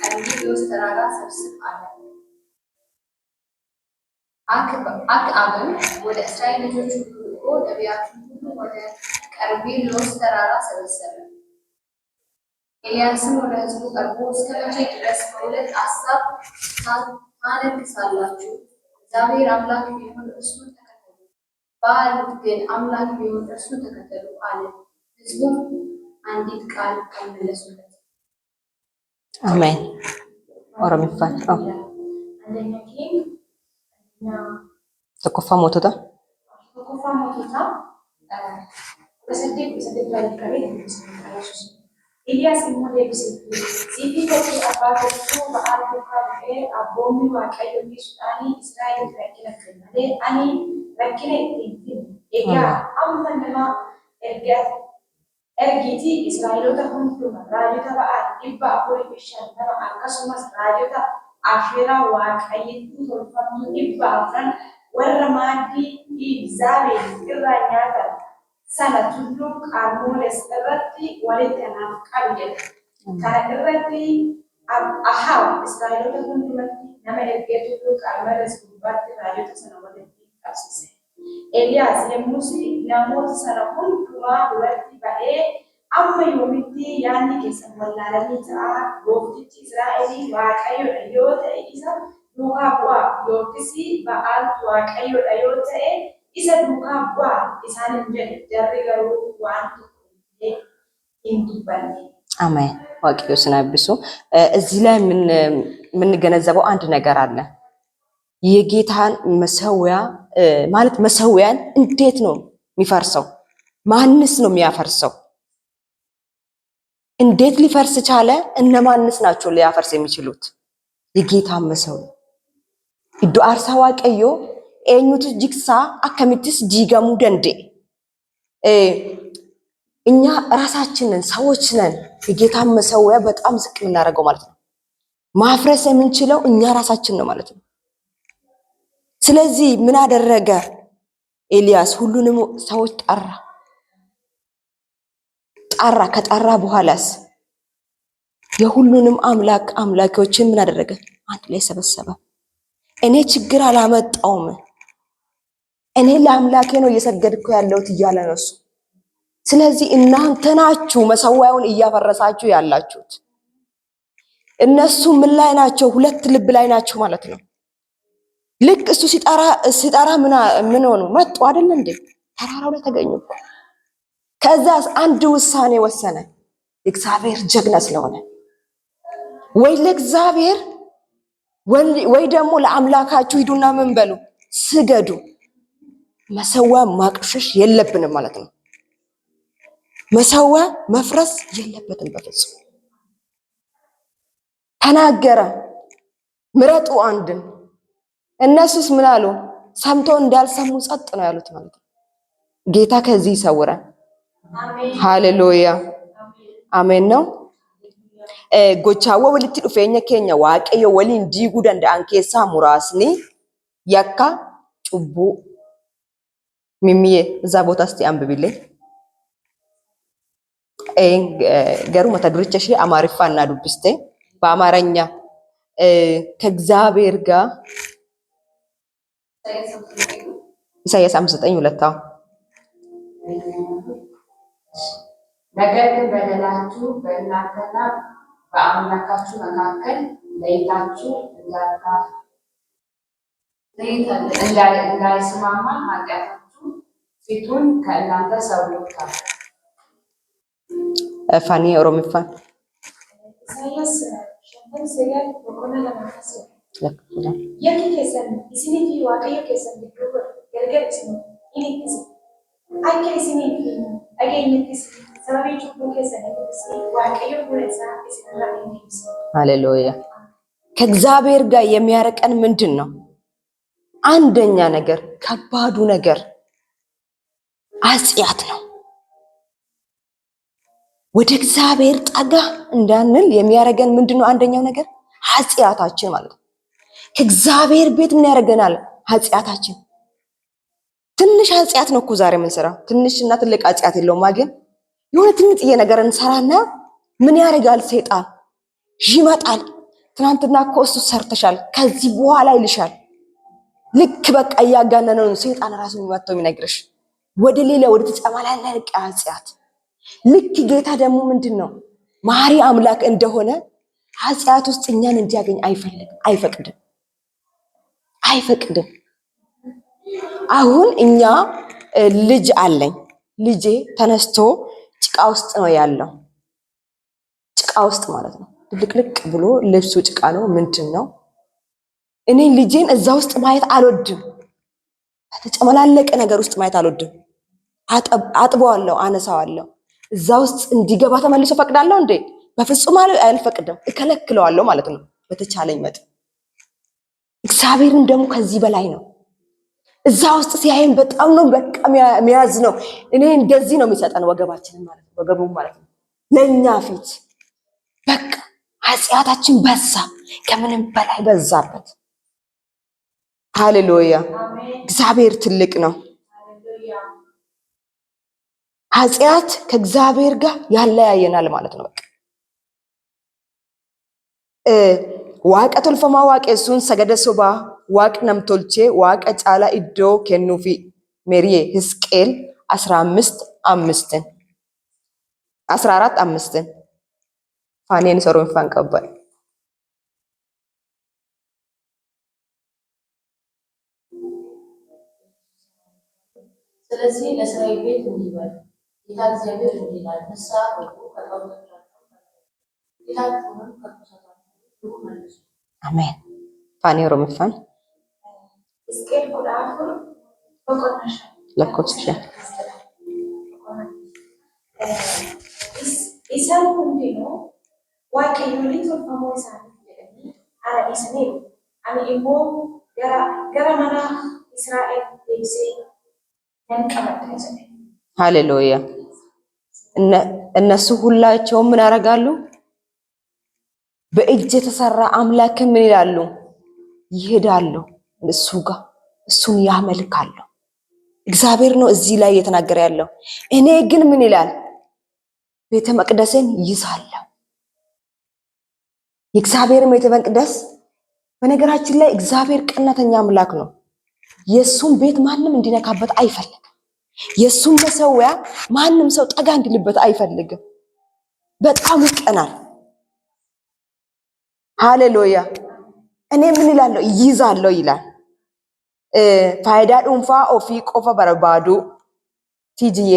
ቀርሜሎስ ተራራ ሰብስብ አለ። አክዓብም ወደ እስራኤል ልጆች ሁሉ ልኮ ነቢያቱን ሁሉ ወደ ቀርሜሎስ ተራራ ሰበሰበ። ኤልያስም ወደ ሕዝቡ ቀርቦ፣ እስከ መቼ ድረስ በሁለት አሳብ ታነክሳላችሁ? እግዚአብሔር አምላክ ቢሆን እርሱን ተከተሉ፣ በኣል ግን አምላክ ቢሆን እርሱን ተከተሉ አለ። ሕዝቡም አንዲት ቃል አልመለሱለትም። አሜን። Oromiffaan. አንደኛ King አንደኛ Tokkoffaa Mootota. Tokkoffaa Moototaa 18:18 irraa jalqabee dubbisa. Iliyaas immoo deebisee, "Siifii kottu abbaa kottu Ba'aal duukaa bu'ee abboommii Waaqayyoo dhiisuudhaan Israa'eliif rakkina fide malee ani rakkina itti hin fidne. Egaa amma nama ergiitii Israa'eloota hundumaa, raajota Ba'aal 450 akkasumas raajota Asheeraa waaqayyittii tolfamtuu 400 warra maaddii Iizaabel irraa nyaatan sana tulluu Qarmeloos irratti walitti anaaf qabi" jedhe. Kana irratti Ahaab Israa'eloota hundumatti nama ergee tulluu Qarmeloos gubbaatti raajota sana walitti qabsiise. Eeliyaas yommus namoota sana hundumaa duratti ba'ee, "Amma yoomitti yaadni keessan wallaalamii ta'a? Gooftichi Israa'el Waaqayyoodha yoo ta'e isa duukaa bu'aa; yookiis Ba'aaltu Waaqayyoodha yoo ta'e isa duukaa bu'aa" isaaniin jedhe. Jarri garuu waan tokko illee hin dubbanne. አሜን። Waaqayyo isin haa eebbisu። እዚህ ላይ የምንገነዘበው አንድ ነገር አለ። የጌታን መሰዊያ ማለት መሰዊያን እንዴት ነው የሚፈርሰው? ማንስ ነው የሚያፈርሰው? እንዴት ሊፈርስ ቻለ? እነማንስ ናቸው ሊያፈርስ የሚችሉት? የጌታን መሰዊያ፣ iddoo aarsaa Waaqayyoo eenyutu jigsaa? Akkamittis diigamuu danda'e? እኛ ራሳችንን ሰዎች ነን የጌታን መሰዊያ በጣም ዝቅ የምናደርገው ማለት ነው። ማፍረስ የምንችለው እኛ ራሳችን ነው ማለት ነው። ስለዚህ ምን አደረገ ኤልያስ? ሁሉንም ሰዎች ጠራ ጠራ። ከጠራ በኋላስ የሁሉንም አምላክ አምላኪዎችን ምን አደረገ? አንድ ላይ ሰበሰበ። እኔ ችግር አላመጣውም፣ እኔ ለአምላኬ ነው እየሰገድኩ ያለሁት እያለ ነው እሱ። ስለዚህ እናንተ ናችሁ መሰዊያውን እያፈረሳችሁ ያላችሁት። እነሱ ምን ላይ ናቸው? ሁለት ልብ ላይ ናቸው ማለት ነው። ልክ እሱ ሲጠራ ሲጠራ ምን ሆኑ? መጡ አይደል እንዴ? ተራራው ላይ ተገኙ እኮ። ከዛስ አንድ ውሳኔ ወሰነ። እግዚአብሔር ጀግና ስለሆነ ወይ ለእግዚአብሔር ወይ ደግሞ ለአምላካችሁ ሂዱና ምን በሉ? ስገዱ። መሰዊያ ማቅሸሽ የለብንም ማለት ነው። መሰዊያ መፍረስ የለበትም በፍጹም። ተናገረ፣ ምረጡ አንድን። እነሱስ ምን አሉ? ሰምቶ እንዳልሰሙ ጸጥ ነው ያሉት ማለት ነው። ጌታ ከዚህ ይሰውረን። ሃሌሉያ፣ አሜን ነው። Gochaawwan walitti dhufeenya keenya Waaqayyo waliin diiguu danda'an keessaa muraasni yakka, cubbuu. ሚሚዬ፣ እዛ ቦታ እስቲ አንብቢልኝ። Garuu mata duricha ishee Amaariffaan naa dubbiste፣ በአማርኛ ከእግዚአብሔር ጋር ኢሳያስ 59:2። አዎ። ነገር ግን በደላችሁ በእናንተና በአምላካችሁ መካከል ለይታችሁ እንዳይስማማ ኃጢአታችሁ ፊቱን ከእናንተ ሰውሮታል። ፋኒ፣ Oromiffaan. Isaayyaas 59 boqonnaa 2 akkas jedha. "Yakki keessan isinii fi Waaqayyo keessan gidduu godhe gargar isin in ittise. Akka isiniif hin dhageenyettis sababii cubbuu keessaniifis Waaqayyo fuula isaa isinirraa in deebise." ሃሌሉያ። ከእግዚአብሔር ጋር የሚያርቀን ምንድን ነው? አንደኛ ነገር፣ ከባዱ ነገር ኃጢአት ነው። ወደ እግዚአብሔር ጠጋ እንዳንል የሚያደርገን ምንድን ነው? አንደኛው ነገር ኃጢአታችን ማለት ነው። ከእግዚአብሔር ቤት ምን ያደርገናል?ኃጢአታችን። ትንሽ ኃጢአት ነው እኮ ዛሬ የምንሰራው። ትንሽ እና ትልቅ ኃጢአት የለውም፣ ግን የሆነ ትንጥዬ ነገር እንሰራና ምን ያደርጋል ሰይጣን ይመጣል። ትናንትና እኮ እሱ ሰርተሻል፣ ከዚህ በኋላ ይልሻል። ልክ በቃ እያጋነነው ነው ሰይጣን ራሱ የሚመጣው የሚነግርሽ ወደ ሌላ ወደ ተጨማላለቀ ኃጢአት። ልክ ጌታ ደግሞ ምንድን ነው መሐሪ አምላክ እንደሆነ ኃጢአት ውስጥ እኛን እንዲያገኝ አይፈልግም፣ አይፈቅድም፣ አይፈቅድም። አሁን እኛ ልጅ አለኝ። ልጄ ተነስቶ ጭቃ ውስጥ ነው ያለው፣ ጭቃ ውስጥ ማለት ነው። ድልቅልቅ ብሎ ልብሱ ጭቃ ነው። ምንድን ነው እኔ ልጄን እዛ ውስጥ ማየት አልወድም። በተጨመላለቀ ነገር ውስጥ ማየት አልወድም። አጥበዋለሁ፣ አነሳዋለሁ። እዛ ውስጥ እንዲገባ ተመልሶ ፈቅዳለሁ እንዴ? በፍጹም አልፈቅድም። እከለክለዋለሁ ማለት ነው በተቻለኝ መጠን። እግዚአብሔርም ደግሞ ከዚህ በላይ ነው። እዛ ውስጥ ሲያይን በጣም ነው በቃ የሚያዝ ነው። እኔ እንደዚህ ነው የሚሰጠን ወገባችንን ማለት ነው፣ ወገቡን ማለት ነው ለእኛ ፊት በቃ ኃጢአታችን በዛ፣ ከምንም በላይ በዛበት። ሃሌሉያ! እግዚአብሔር ትልቅ ነው። ኃጢአት ከእግዚአብሔር ጋር ያለያየናል ማለት ነው። በቃ Waaqa tolfamaa waaqessuun sagada sobaa waaqa namtolchee waaqa caalaa iddoo kennuufi ሜሪዬ ሕዝቅኤል 15 5ን 14 5ን ፋኔን ሶሮንፋን ቀባል። ስለዚህ ለእስራኤል ቤት እንዲህ በል፣ ጌታ እግዚአብሔር እንዲህ ይላል፣ ንስሐ ግቡ፣ ከጣዖቶቻችሁ ተመለሱ፣ ጌታችሁንም ከርኵሰታችሁ ሁሉ መልሱ። አሜን። ፋኔ ኦሮምፋን Hisqeel 14 boqonnaa 5 lakkoofsa 5. Isaan hundinuu waaqayyolii tolfamoo isaaniif jedhanii ana dhiisaniiru. Ani immoo gara mana Israa'el deebisee nan qabadha jedhe. ሃሌሉያ። እነሱ ሁላቸውም ምን ያደርጋሉ? በእጅ የተሰራ አምላክን ምን ይላሉ? ይሄዳሉ እሱ ጋር እሱን ያመልካሉ። እግዚአብሔር ነው እዚህ ላይ እየተናገረ ያለው። እኔ ግን ምን ይላል? ቤተ መቅደስን ይዛለሁ። የእግዚአብሔርን ቤተ መቅደስ፣ በነገራችን ላይ እግዚአብሔር ቀናተኛ አምላክ ነው። የእሱን ቤት ማንም እንዲነካበት አይፈልግም። የእሱን መሰዊያ ማንም ሰው ጠጋ እንዲልበት አይፈልግም። በጣም ይቀናል። ሃሌሉያ። እኔ ምን ይላለሁ? ይይዛለሁ ይላል። Faayidaa dhuunfaa ofii qofa barbaadu ቲጂዬ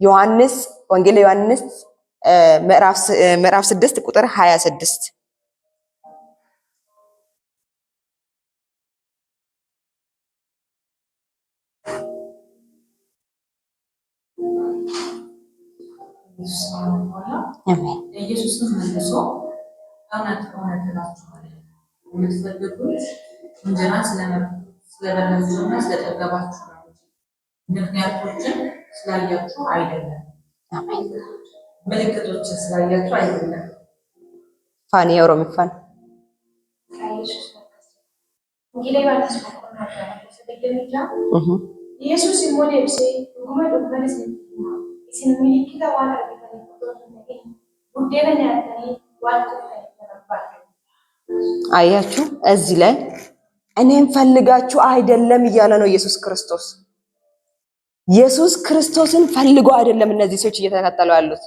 ዮሐንስ ወንጌል ዮሐንስ ምዕራፍ 6 ቁጥር 26። ኢየሱስ በኋላ አሜን። ኢየሱስም መልሶ እውነት እውነት እላችኋለሁ የምትፈልጉት እንጀራ ስለበላችሁና ስለጠገባችሁ ነው እንጂ ምክንያቶችን ስላያችሁ አይደለም። አሜን። ምልክቶችን ስላያችሁ አይደለም። ፋኒ ኦሮሚፋን Yesuus akkas jedha. Wangeela Yohaannis boqonnaa 6 lakkoofsa 26. Yesuus immoo deebisee, dhuguma dhuguman isinitti hima, isin milikkita waan argitaniif otoo hin ta'in buddeena nyaattanii waan quuftaniif na barbaaddu. አያችሁ፣ እዚህ ላይ እኔን ፈልጋችሁ አይደለም እያለ ነው ኢየሱስ ክርስቶስ። ኢየሱስ ክርስቶስን ፈልጎ አይደለም እነዚህ ሰዎች እየተከተሉ ያሉት።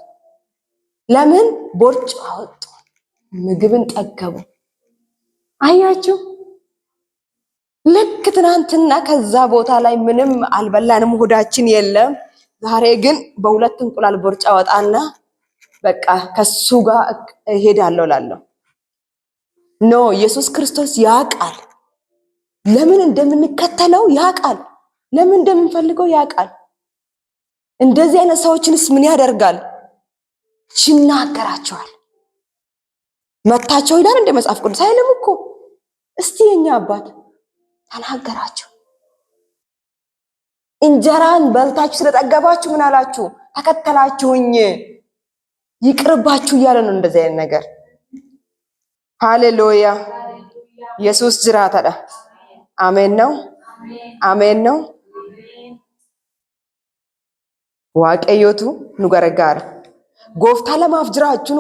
ለምን ቦርጭ አወጡ፣ ምግብን ጠገቡ። አያችሁ፣ ልክ ትናንትና ከዛ ቦታ ላይ ምንም አልበላንም፣ ሆዳችን የለም። ዛሬ ግን በሁለት እንቁላል ቦርጭ አወጣና በቃ ከሱ ጋር እሄዳለሁ እላለሁ። No፣ ኢየሱስ ክርስቶስ ያውቃል። ለምን እንደምንከተለው ያውቃል። ለምን እንደምንፈልገው ያውቃል። እንደዚህ አይነት ሰዎችንስ ምን ያደርጋል? ይናገራቸዋል። መታቸው ይላል እንደ መጽሐፍ ቅዱስ አይልም እኮ። እስቲ የኛ አባት ተናገራቸው። እንጀራን በልታችሁ ስለጠገባችሁ ምን አላችሁ? ተከተላችሁኝ፣ ይቅርባችሁ እያለ ነው እንደዚህ አይነት ነገር። ሃሌሉያ። ኢየሱስ jiraataadha። አሜን ነው፣ አሜን ነው። Waaqayyotu nu gargaara. Gooftaa lamaaf jiraachuun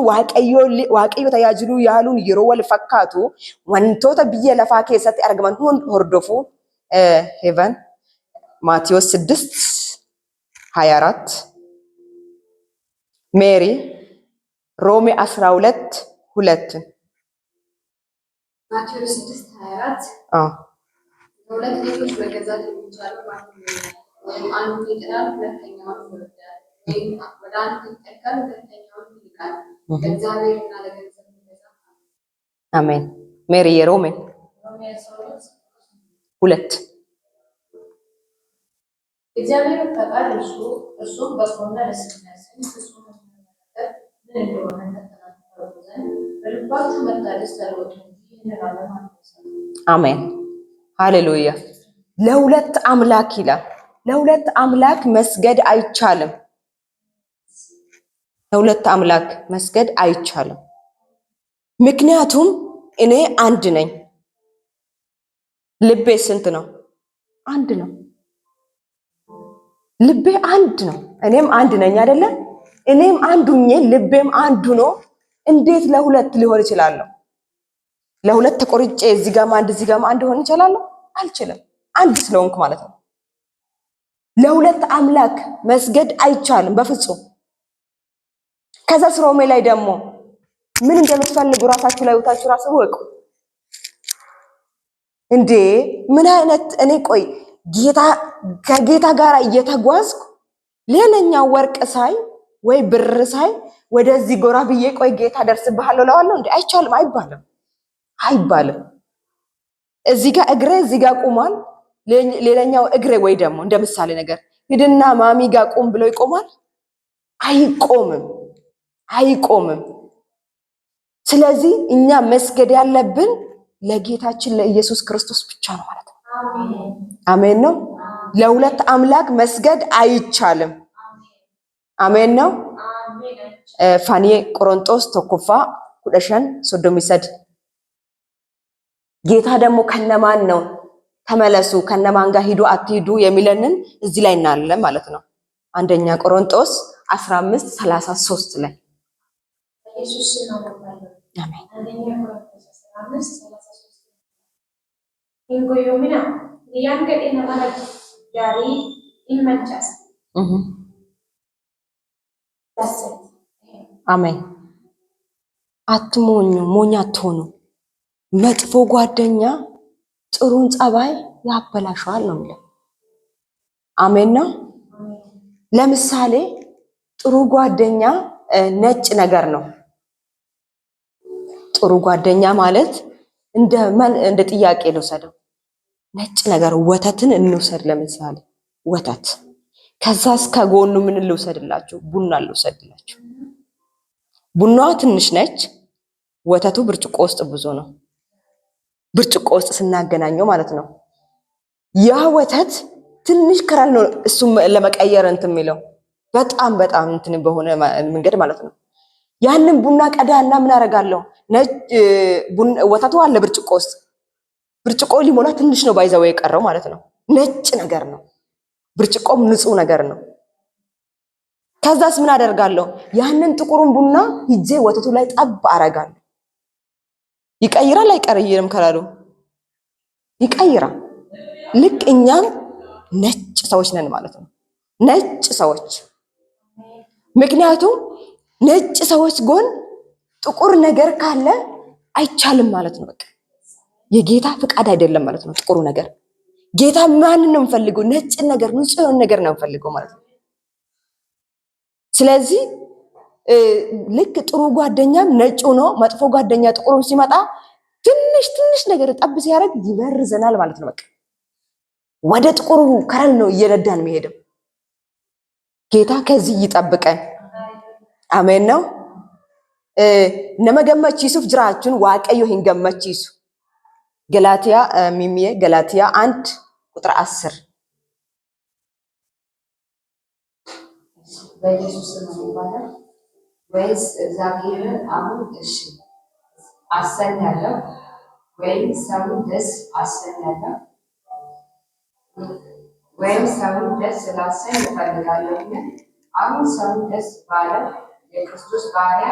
Waaqayyo tajaajiluu yaaluun yeroo wal fakkaatu, wantoota biyya lafaa keessatti argaman hunda hordofuu. ሄቨን፣ ማቴዎስ 6:24፣ ሜሪ፣ ሮሜ 12:2። ማቴዎስ 6:24። አዎ። ለሁለት ጌቶች መገዛት የሚቻለው ማንም የለም። ወይም አንዱን ይጠላል፣ ሁለተኛውን ይወዳል፣ ወይም ወደ አንዱ ይጠጋል፣ ሁለተኛውን ይንቃል። ለእግዚአብሔርና ለገንዘብ መገዛት አሜን። ሜሪ፣ የሮሜ ሮሜ 12 2። የእግዚአብሔርን ፈቃድ፣ እርሱም በጎና ደስ የሚያሰኝ ፍጹም ነገር ምን እንደሆነ ፈትናችሁ ታውቁ ዘንድ በልባችሁ መታደስ ተለወጡ እንጂ ይህንን ዓለም አትምሰሉ። አሜን፣ ሃሌሉያ። ለሁለት አምላክ ይላል። ለሁለት አምላክ መስገድ አይቻልም። ለሁለት አምላክ መስገድ አይቻልም። ምክንያቱም እኔ አንድ ነኝ። ልቤ ስንት ነው? አንድ ነው። ልቤ አንድ ነው። እኔም አንድ ነኝ አይደለ? እኔም አንዱ ሁኜ ልቤም አንዱ ነው። እንዴት ለሁለት ሊሆን ይችላለሁ? ለሁለት ተቆርጬ እዚህ ጋርም አንድ፣ እዚህ ጋርም አንድ ሆን እችላለሁ? አልችልም። አንድ ስለሆንኩ ማለት ነው። ለሁለት አምላክ መስገድ አይቻልም በፍጹም። ከዛ ሮሜ ላይ ደግሞ ምን እንደምትፈልጉ ራሳችሁ ላይ ወታችሁ ራሱ ወቁ። እንዴ፣ ምን አይነት እኔ፣ ቆይ፣ ጌታ ከጌታ ጋር እየተጓዝኩ ሌላኛው ወርቅ ሳይ ወይ ብር ሳይ ወደዚህ ጎራ ብዬ ቆይ ጌታ ደርስብሃለሁ እለዋለሁ እንዴ? አይቻልም፣ አይባልም፣ አይባልም። እዚህ ጋር እግሬ እዚህ ጋር ቁሟል። ሌላኛው እግሬ ወይ ደግሞ እንደ ምሳሌ ነገር ሂድና ማሚ ጋር ቁም ብለው ይቆማል? አይቆምም፣ አይቆምም። ስለዚህ እኛ መስገድ ያለብን ለጌታችን ለኢየሱስ ክርስቶስ ብቻ ነው ማለት ነው። አሜን ነው። ለሁለት አምላክ መስገድ አይቻልም። አሜን ነው። ፋኒዬ፣ ቆሮንጦስ tokkoffaa 15:33። ጌታ ደግሞ ከነማን ነው ተመለሱ፣ ከነማን ጋር ሂዱ አትሂዱ የሚለንን እዚህ ላይ እናያለን ማለት ነው። አንደኛ ቆሮንጦስ 15:33 ላይ። በኢየሱስ ስም አነባለሁ። አሜን። አንደኛ ቆሮንቶስ 15:33። Hin gowwoominaa, hiriyyaan gadheen amala gaarii in mancaasa. That's it. አሜን። አትሞኙ፣ ሞኝ አትሆኑ። መጥፎ ጓደኛ ጥሩን ጸባይ ያበላሸዋል ነው የሚለው። አሜን ነው። ለምሳሌ ጥሩ ጓደኛ ነጭ ነገር ነው። ጥሩ ጓደኛ ማለት እንደ ጥያቄ ልውሰደው። ነጭ ነገር ወተትን እንውሰድ። ለምሳሌ ወተት፣ ከዛ እስከ ጎኑ ምን ልውሰድላችሁ? ቡና ልውሰድላችሁ። ቡናዋ ትንሽ ነች፣ ወተቱ ብርጭቆ ውስጥ ብዙ ነው። ብርጭቆ ውስጥ ስናገናኘው ማለት ነው። ያ ወተት ትንሽ color ነው እሱም ለመቀየር እንትን የሚለው በጣም በጣም እንትን በሆነ መንገድ ማለት ነው። ያንን ቡና ቀዳና ምን አደርጋለሁ? ነጭ ወተቱ አለ ብርጭቆ ውስጥ፣ ብርጭቆ ሊሞላ ትንሽ ነው by the way የቀረው ማለት ነው። ነጭ ነገር ነው። ብርጭቆም ንጹህ ነገር ነው። ከዛስ ምን አደርጋለሁ? ያንን ጥቁሩን ቡና ሂጄ ወተቱ ላይ ጠብ አረጋለሁ። ይቀይራል አይቀይርም? Color ኡ ይቀይራል። ልክ እኛም ነጭ ሰዎች ነን ማለት ነው። ነጭ ሰዎች፣ ምክንያቱም ነጭ ሰዎች ጎን ጥቁር ነገር ካለ አይቻልም ማለት ነው። በቃ የጌታ ፍቃድ አይደለም ማለት ነው ጥቁሩ ነገር። ጌታ ማንን ነው የሚፈልገው? ነጭ ነገር፣ ንጹህ የሆነ ነገር ነው የሚፈልገው ማለት ነው። ስለዚህ ልክ ጥሩ ጓደኛም ነጭ ሆኖ መጥፎ ጓደኛ ጥቁሩም ሲመጣ ትንሽ ትንሽ ነገር ጠብ ሲያደርግ ይበርዘናል ማለት ነው። በቃ ወደ ጥቁሩ color ነው እየነዳን የሚሄደው። ጌታ ከዚህ ይጠብቀን። አሜን ነው። Nama gammachiisuuf jiraachuun Waaqayyo hin gammachiisu። ገላትያ፣ ሚሚዬ፣ ገላትያ 1 ቁጥር 10። በኢየሱስ ስም ይባላል። ወይስ እግዚአብሔርን አሁን እሺ አሰኛለሁ ወይም ሰውን ደስ አሰኛለሁ ወይም ሰውን ደስ ላሰኝ እፈልጋለሁን? አሁን ሰውን ደስ ባለው የክርስቶስ ባሪያ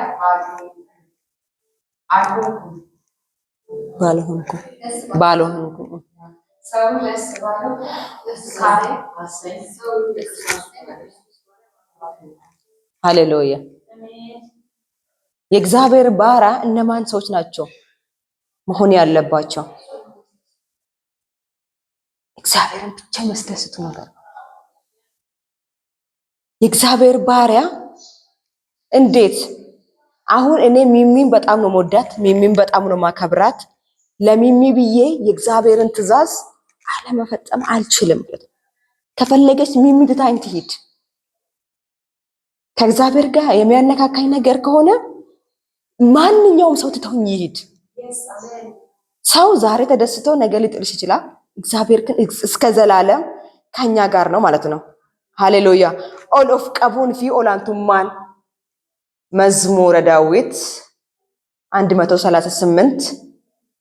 አልሆንኩም። ባልሆንኩ ባልሆንኩ ሰውን ደስ ባለው ሃሌሉያ። የእግዚአብሔር ባሪያ እነማን ሰዎች ናቸው መሆን ያለባቸው? እግዚአብሔርን ብቻ የሚያስደስቱ ነገር ነው። የእግዚአብሔር ባሪያ እንዴት አሁን እኔ ሚሚን በጣም ነው መወዳት፣ ሚሚን በጣም ነው ማከብራት። ለሚሚ ብዬ የእግዚአብሔርን ትእዛዝ አለመፈጸም አልችልም። ከፈለገች ሚሚ ትታኝ ትሂድ። ከእግዚአብሔር ጋር የሚያነካካኝ ነገር ከሆነ ማንኛውም ሰው ትተውኝ ይሂድ። ሰው ዛሬ ተደስቶ ነገ ሊጥልሽ ይችላል። እግዚአብሔር ግን እስከ ዘላለም ከኛ ጋር ነው ማለት ነው። ሃሌሉያ። Ol of qabuun fi olaantummaan መዝሙረ ዳዊት 138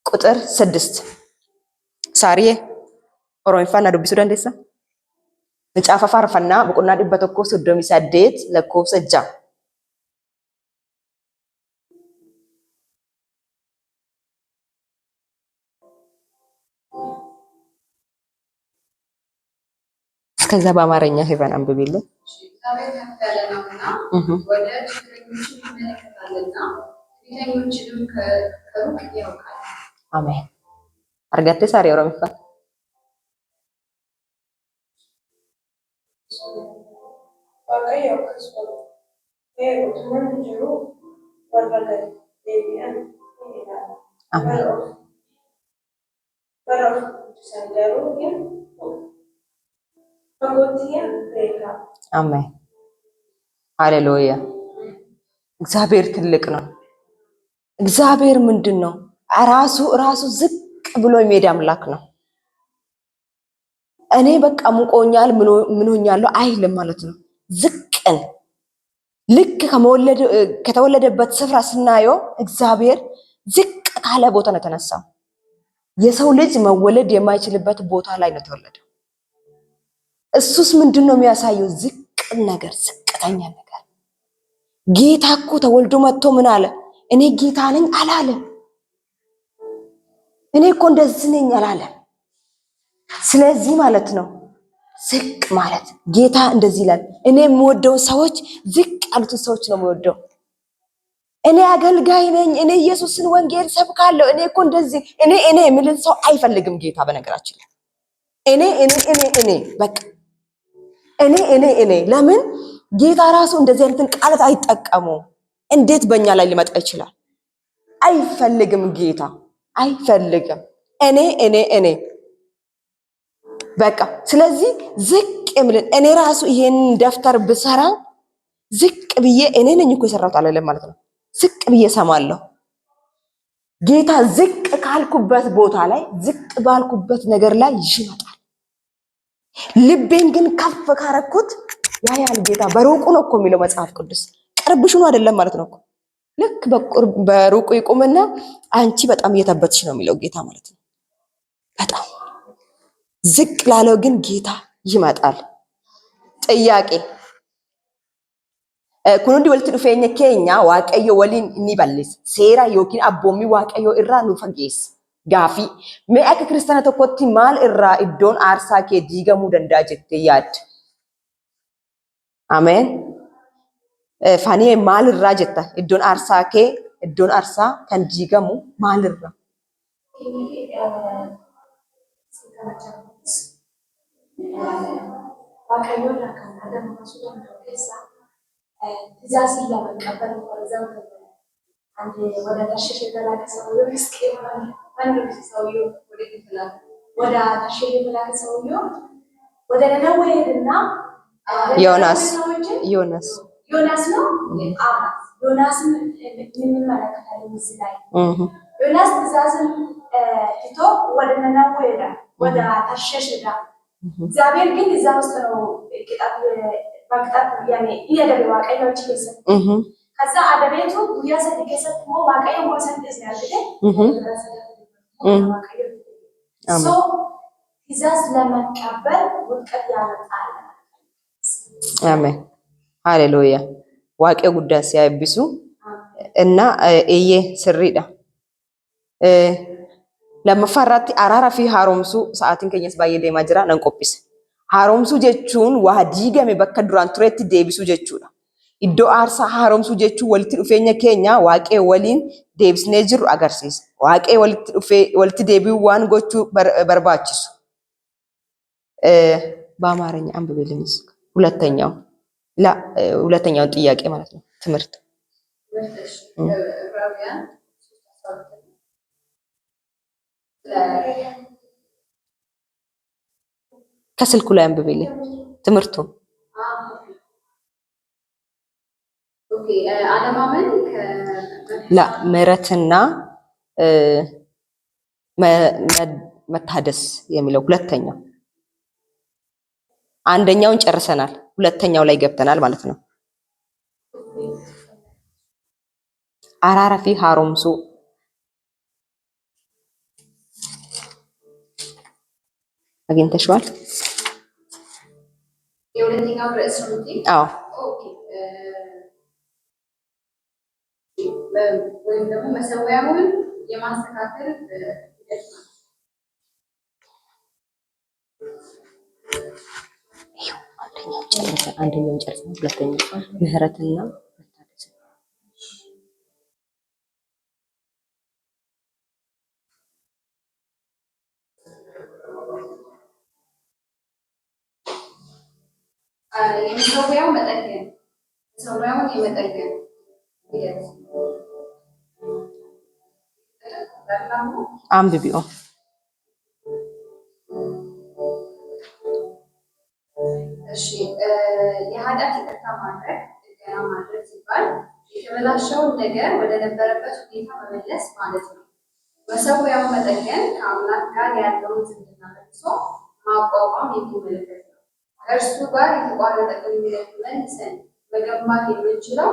ቁጥር 6። ሳሪዬ Oromoffaan na dubbisuu dandeessaa? Macaafa Faarfannaa boqonnaa 138 lakkoofsa 6. እስከዛ በአማርኛ ሄቨን አንብቢልን። እግዚአብሔር ከፍ ያለ ነውና ወደ ችግረኞችም ይመለከታልና ትዕቢተኞችንም ከሩቅ ያውቃል። አሜን። Argattee Saarii Oromoffaan? Waaqayyo akkas godha. Ee, utuman jiruu warra gad deebi'an ni ilaala. አሜን። Warra of guddisan garuu fagootti hin beeka. አሜን። ሃሌሉያ። እግዚአብሔር ትልቅ ነው። እግዚአብሔር ምንድን ነው? ራሱ ራሱ ዝቅ ብሎ የሚሄድ አምላክ ነው። እኔ በቃ ሙቆኛል ምን ሆኛለሁ አይልም ማለት ነው። ዝቅን ልክ ከተወለደበት ስፍራ ስናየው እግዚአብሔር ዝቅ ካለ ቦታ ነው የተነሳው። የሰው ልጅ መወለድ የማይችልበት ቦታ ላይ ነው የተወለደው። እሱስ ምንድን ነው የሚያሳየው? ዝቅን ነገር፣ ዝቅተኛ ነገር። ጌታ እኮ ተወልዶ መጥቶ ምን አለ? እኔ ጌታ ነኝ አላለም። እኔ እኮ እንደዚህ ነኝ አላለም። ስለዚህ ማለት ነው ዝቅ ማለት ጌታ እንደዚህ ይላል፣ እኔ የምወደውን ሰዎች ዝቅ ያሉትን ሰዎች ነው የምወደው። እኔ አገልጋይ ነኝ፣ እኔ ኢየሱስን ወንጌል ሰብካለሁ፣ እኔ እኮ እንደዚህ እኔ እኔ የሚልን ሰው አይፈልግም ጌታ። በነገራችን ላይ እኔ እኔ እኔ እኔ በቃ እኔ እኔ እኔ ለምን ጌታ ራሱ እንደዚህ አይነትን ቃላት አይጠቀሙም? እንዴት በእኛ ላይ ሊመጣ ይችላል? አይፈልግም፣ ጌታ አይፈልግም። እኔ እኔ እኔ በቃ ስለዚህ ዝቅ የሚልን እኔ ራሱ ይሄንን ደብተር ብሰራ ዝቅ ብዬ እኔ ነኝ እኮ የሰራሁት አለለም ማለት ነው። ዝቅ ብዬ እሰማለሁ። ጌታ ዝቅ ካልኩበት ቦታ ላይ ዝቅ ባልኩበት ነገር ላይ ይመጣል። ልቤን ግን ከፍ ካረኩት ያያል ጌታ። በሩቁ ነው እኮ የሚለው መጽሐፍ ቅዱስ፣ ቅርብሽ ነው አይደለም ማለት ነው እኮ። ልክ በሩቁ ይቁምና አንቺ በጣም እየተበትሽ ነው የሚለው ጌታ ማለት ነው። በጣም ዝቅ ላለው ግን ጌታ ይመጣል። ጥያቄ፣ kun hundi walitti dhufeenya keenya Waaqayyo waliin ni balleessa. Seera yookiin abboommii Waaqayyoo irraa nu fageessa. Gaafii, mee akka kiristaana tokkotti maal irraa iddoon aarsaa kee diigamuu danda'a jettee yaadda? Ameen. Faaniyee, maal irraa jetta? Iddoon aarsaa kee, iddoon aarsaa kan diigamu maal irraa? Waaqayyo irraa kan adda baasuu danda'u keessaa ትእዛዝን ለመቀበል፣ for example አንድ ወደ ተርሺሽ የተላከ ሰውዬው፣ ሕዝቅኤል ማነው ሰውዬው፣ ወደ ተርሺሽ የተላከ ሰውዬው ወደ ነነዌ ሄድና ዮናስ። ሰዎችን ዮናስ። ዮናስ ነው። አዎ፣ ዮናስን እንመለከታለን እዚህ ላይ። ዮናስ ትእዛዝን ትቶ ወደ ነነዌ ሄደ፣ ወደ ተርሺሽ ሄደ። እግዚአብሔር ግን እዛ ውስጥ ነው ቅጣት በቅጣት ያኔ እያደረገ Waaqayyo achi keessatti. ከዛ adabeetu guyyaa 3 keessatti immoo Waaqayyo immoo isaan dhiisne argite. Waaqayyo so ትእዛዝ ለመቀበል ውድቀት ያመጣል። አሜን። ሃሌሉያ Waaqayyo guddaan si haa eebbisu እና eeyyee sirriidha. Lammaffaa irratti araaraa fi haaromsuu, sa'aatiin keenyas baay'ee deemaa jira, nan qophisa. Haaromsuu jechuun waa diigame bakka duraan turetti deebisuu jechuudha. Iddoo aarsaa haaromsuu jechuun walitti dhufeenya keenya Waaqayyo waliin deebisnee jirru agarsiisa. Waaqayyo walitti dhufee walitti deebi'uu waan gochuu barbaachisu. በአማርኛ አንብቤልኝ እስኪ። ሁለተኛው ሁለተኛውን ጥያቄ ማለት ነው፣ ትምህርት። እሺ፣ ዕብራውያን 3:12 ከስልኩ ላይ አንብቤልኝ ትምህርቱ። Okay፣ አለማመን ላ ምህረትና መታደስ የሚለው ሁለተኛው። አንደኛውን ጨርሰናል፣ ሁለተኛው ላይ ገብተናል ማለት ነው። Araaraa fi haaromsuu. አግኝተሽዋል? የሁለተኛው ርዕስ ነው እንጂ አዎ። Okay፣ ወይም ደግሞ መሰዊያውን የማስተካከል ሂደት ነው። ይኸው አንደኛውን ጨርሰን ሁለተኛው ምህረትና መታደስ። የመሰዊያው መጠገን፣ መሰዊያውን የመጠገን ሂደት። አንብቢው። እሺ፣ የኃጢአት ይቅርታ ማድረግ፣ ጥገና ማድረግ ሲባል የተበላሸውን ነገር ወደ ነበረበት ሁኔታ መመለስ ማለት ነው። መሰዊያውን መጠገን ከአምላክ ጋር ያለውን ዝምድና መልሶ ማቋቋም የሚመለከት ነው። ከእርሱ ጋር የተቋረጠ ግንኙነት መልሰን መገንባት የምንችለው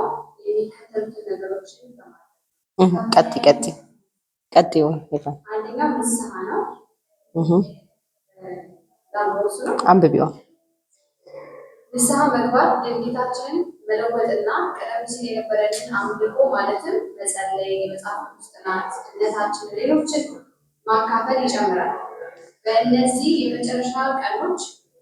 የሚከተሉትን ነገሮችን በማድረግ ቀጥይ፣ ቀጥይ፣ ቀጥይ ሄቨን። አንደኛው ንስሐ ነው። ላንብበው ነው። አንብቢው። ንስሐ መግባት ድርጊታችንን መለወጥና ቀደም ሲል የነበረንን አምልኮ ማለትም መጸለይ፣ የመጽሐፍ ቅዱስ ጥናት፣ እምነታችንን ሌሎችን ማካፈል ይጨምራል። በእነዚህ የመጨረሻ ቀኖች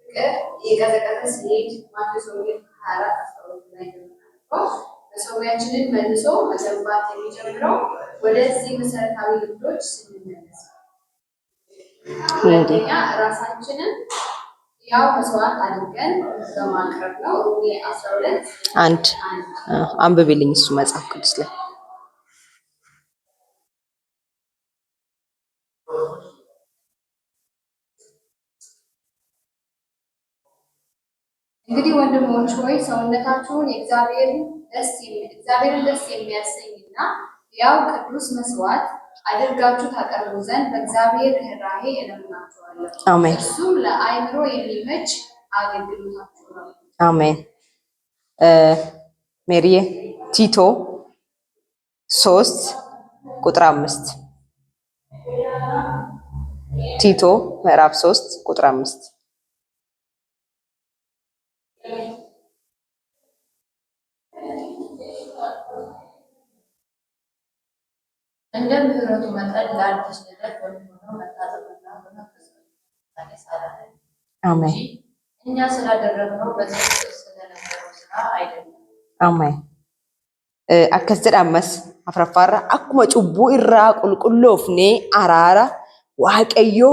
ፍቅር እየቀዘቀዘ ሲሄድ፣ ማቴዎስ ወንጌል 24:12 ላይ እንደምናነበው፣ መሰዊያችንን መልሶ መገንባት የሚጀምረው ወደዚህ መሰረታዊ ልምዶች ስንመለስ ነው። ሁለተኛ ራሳችንን ያው መስዋዕት አድርገን በማቅረብ ነው። ሮሜ 12 1። 1። አንብቢልኝ እሱ መጽሐፍ ቅዱስ ላይ። እንግዲህ ወንድሞች ሆይ፣ ሰውነታችሁን እግዚአብሔርን ደስ የሚያሰኝና ሕያው ቅዱስ መስዋዕት አድርጋችሁ ታቀርቡ ዘንድ በእግዚአብሔር ርኅራኄ እለምናችኋለሁ። አሜን። እርሱም ለአእምሮ የሚመች አገልግሎታችሁ ነው። አሜን። ሜሪዬ፣ ቲቶ 3 ቁጥር 5፣ ቲቶ ምዕራፍ 3 ቁጥር 5። እንደ ምሕረቱ መጠን ለአዲስ ልደት በሚሆነው መታጠብና በመንፈስ ቅዱስ መታደስ አዳነን እንጂ እኛ ስላደረግነው በጽድቅ ስለነበረው ሥራ አይደለም። አሜን። Akkas jedha ammas afuraffaarra: akkuma cubbuu irraa qulqulloofnee araara Waaqayyoo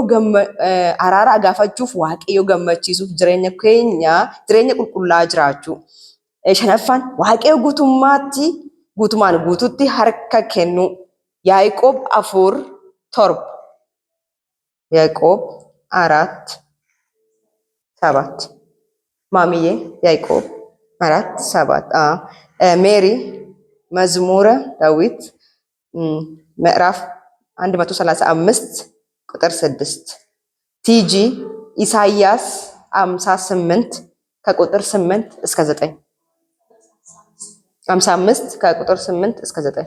araara gaafachuuf, Waaqayyoo gammachiisuuf jireenya keenya jireenya qulqullaa jiraachuu. Shanaffaan Waaqayyo guutummaatti guutumaan guututti harka kennuu. Yaaqoob 4:7, Yaaqoob 4:7፣ ማሚዬ፣ ያዕቆብ 4:7። ሜሪ፣ መዝሙረ ዳዊት ምዕራፍ 135 ቁጥር 6፣ ቲጂ፣ ኢሳይያስ 58 ከቁጥር 8 እስከ 9፣ 55 ከቁጥር 8 እስከ 9።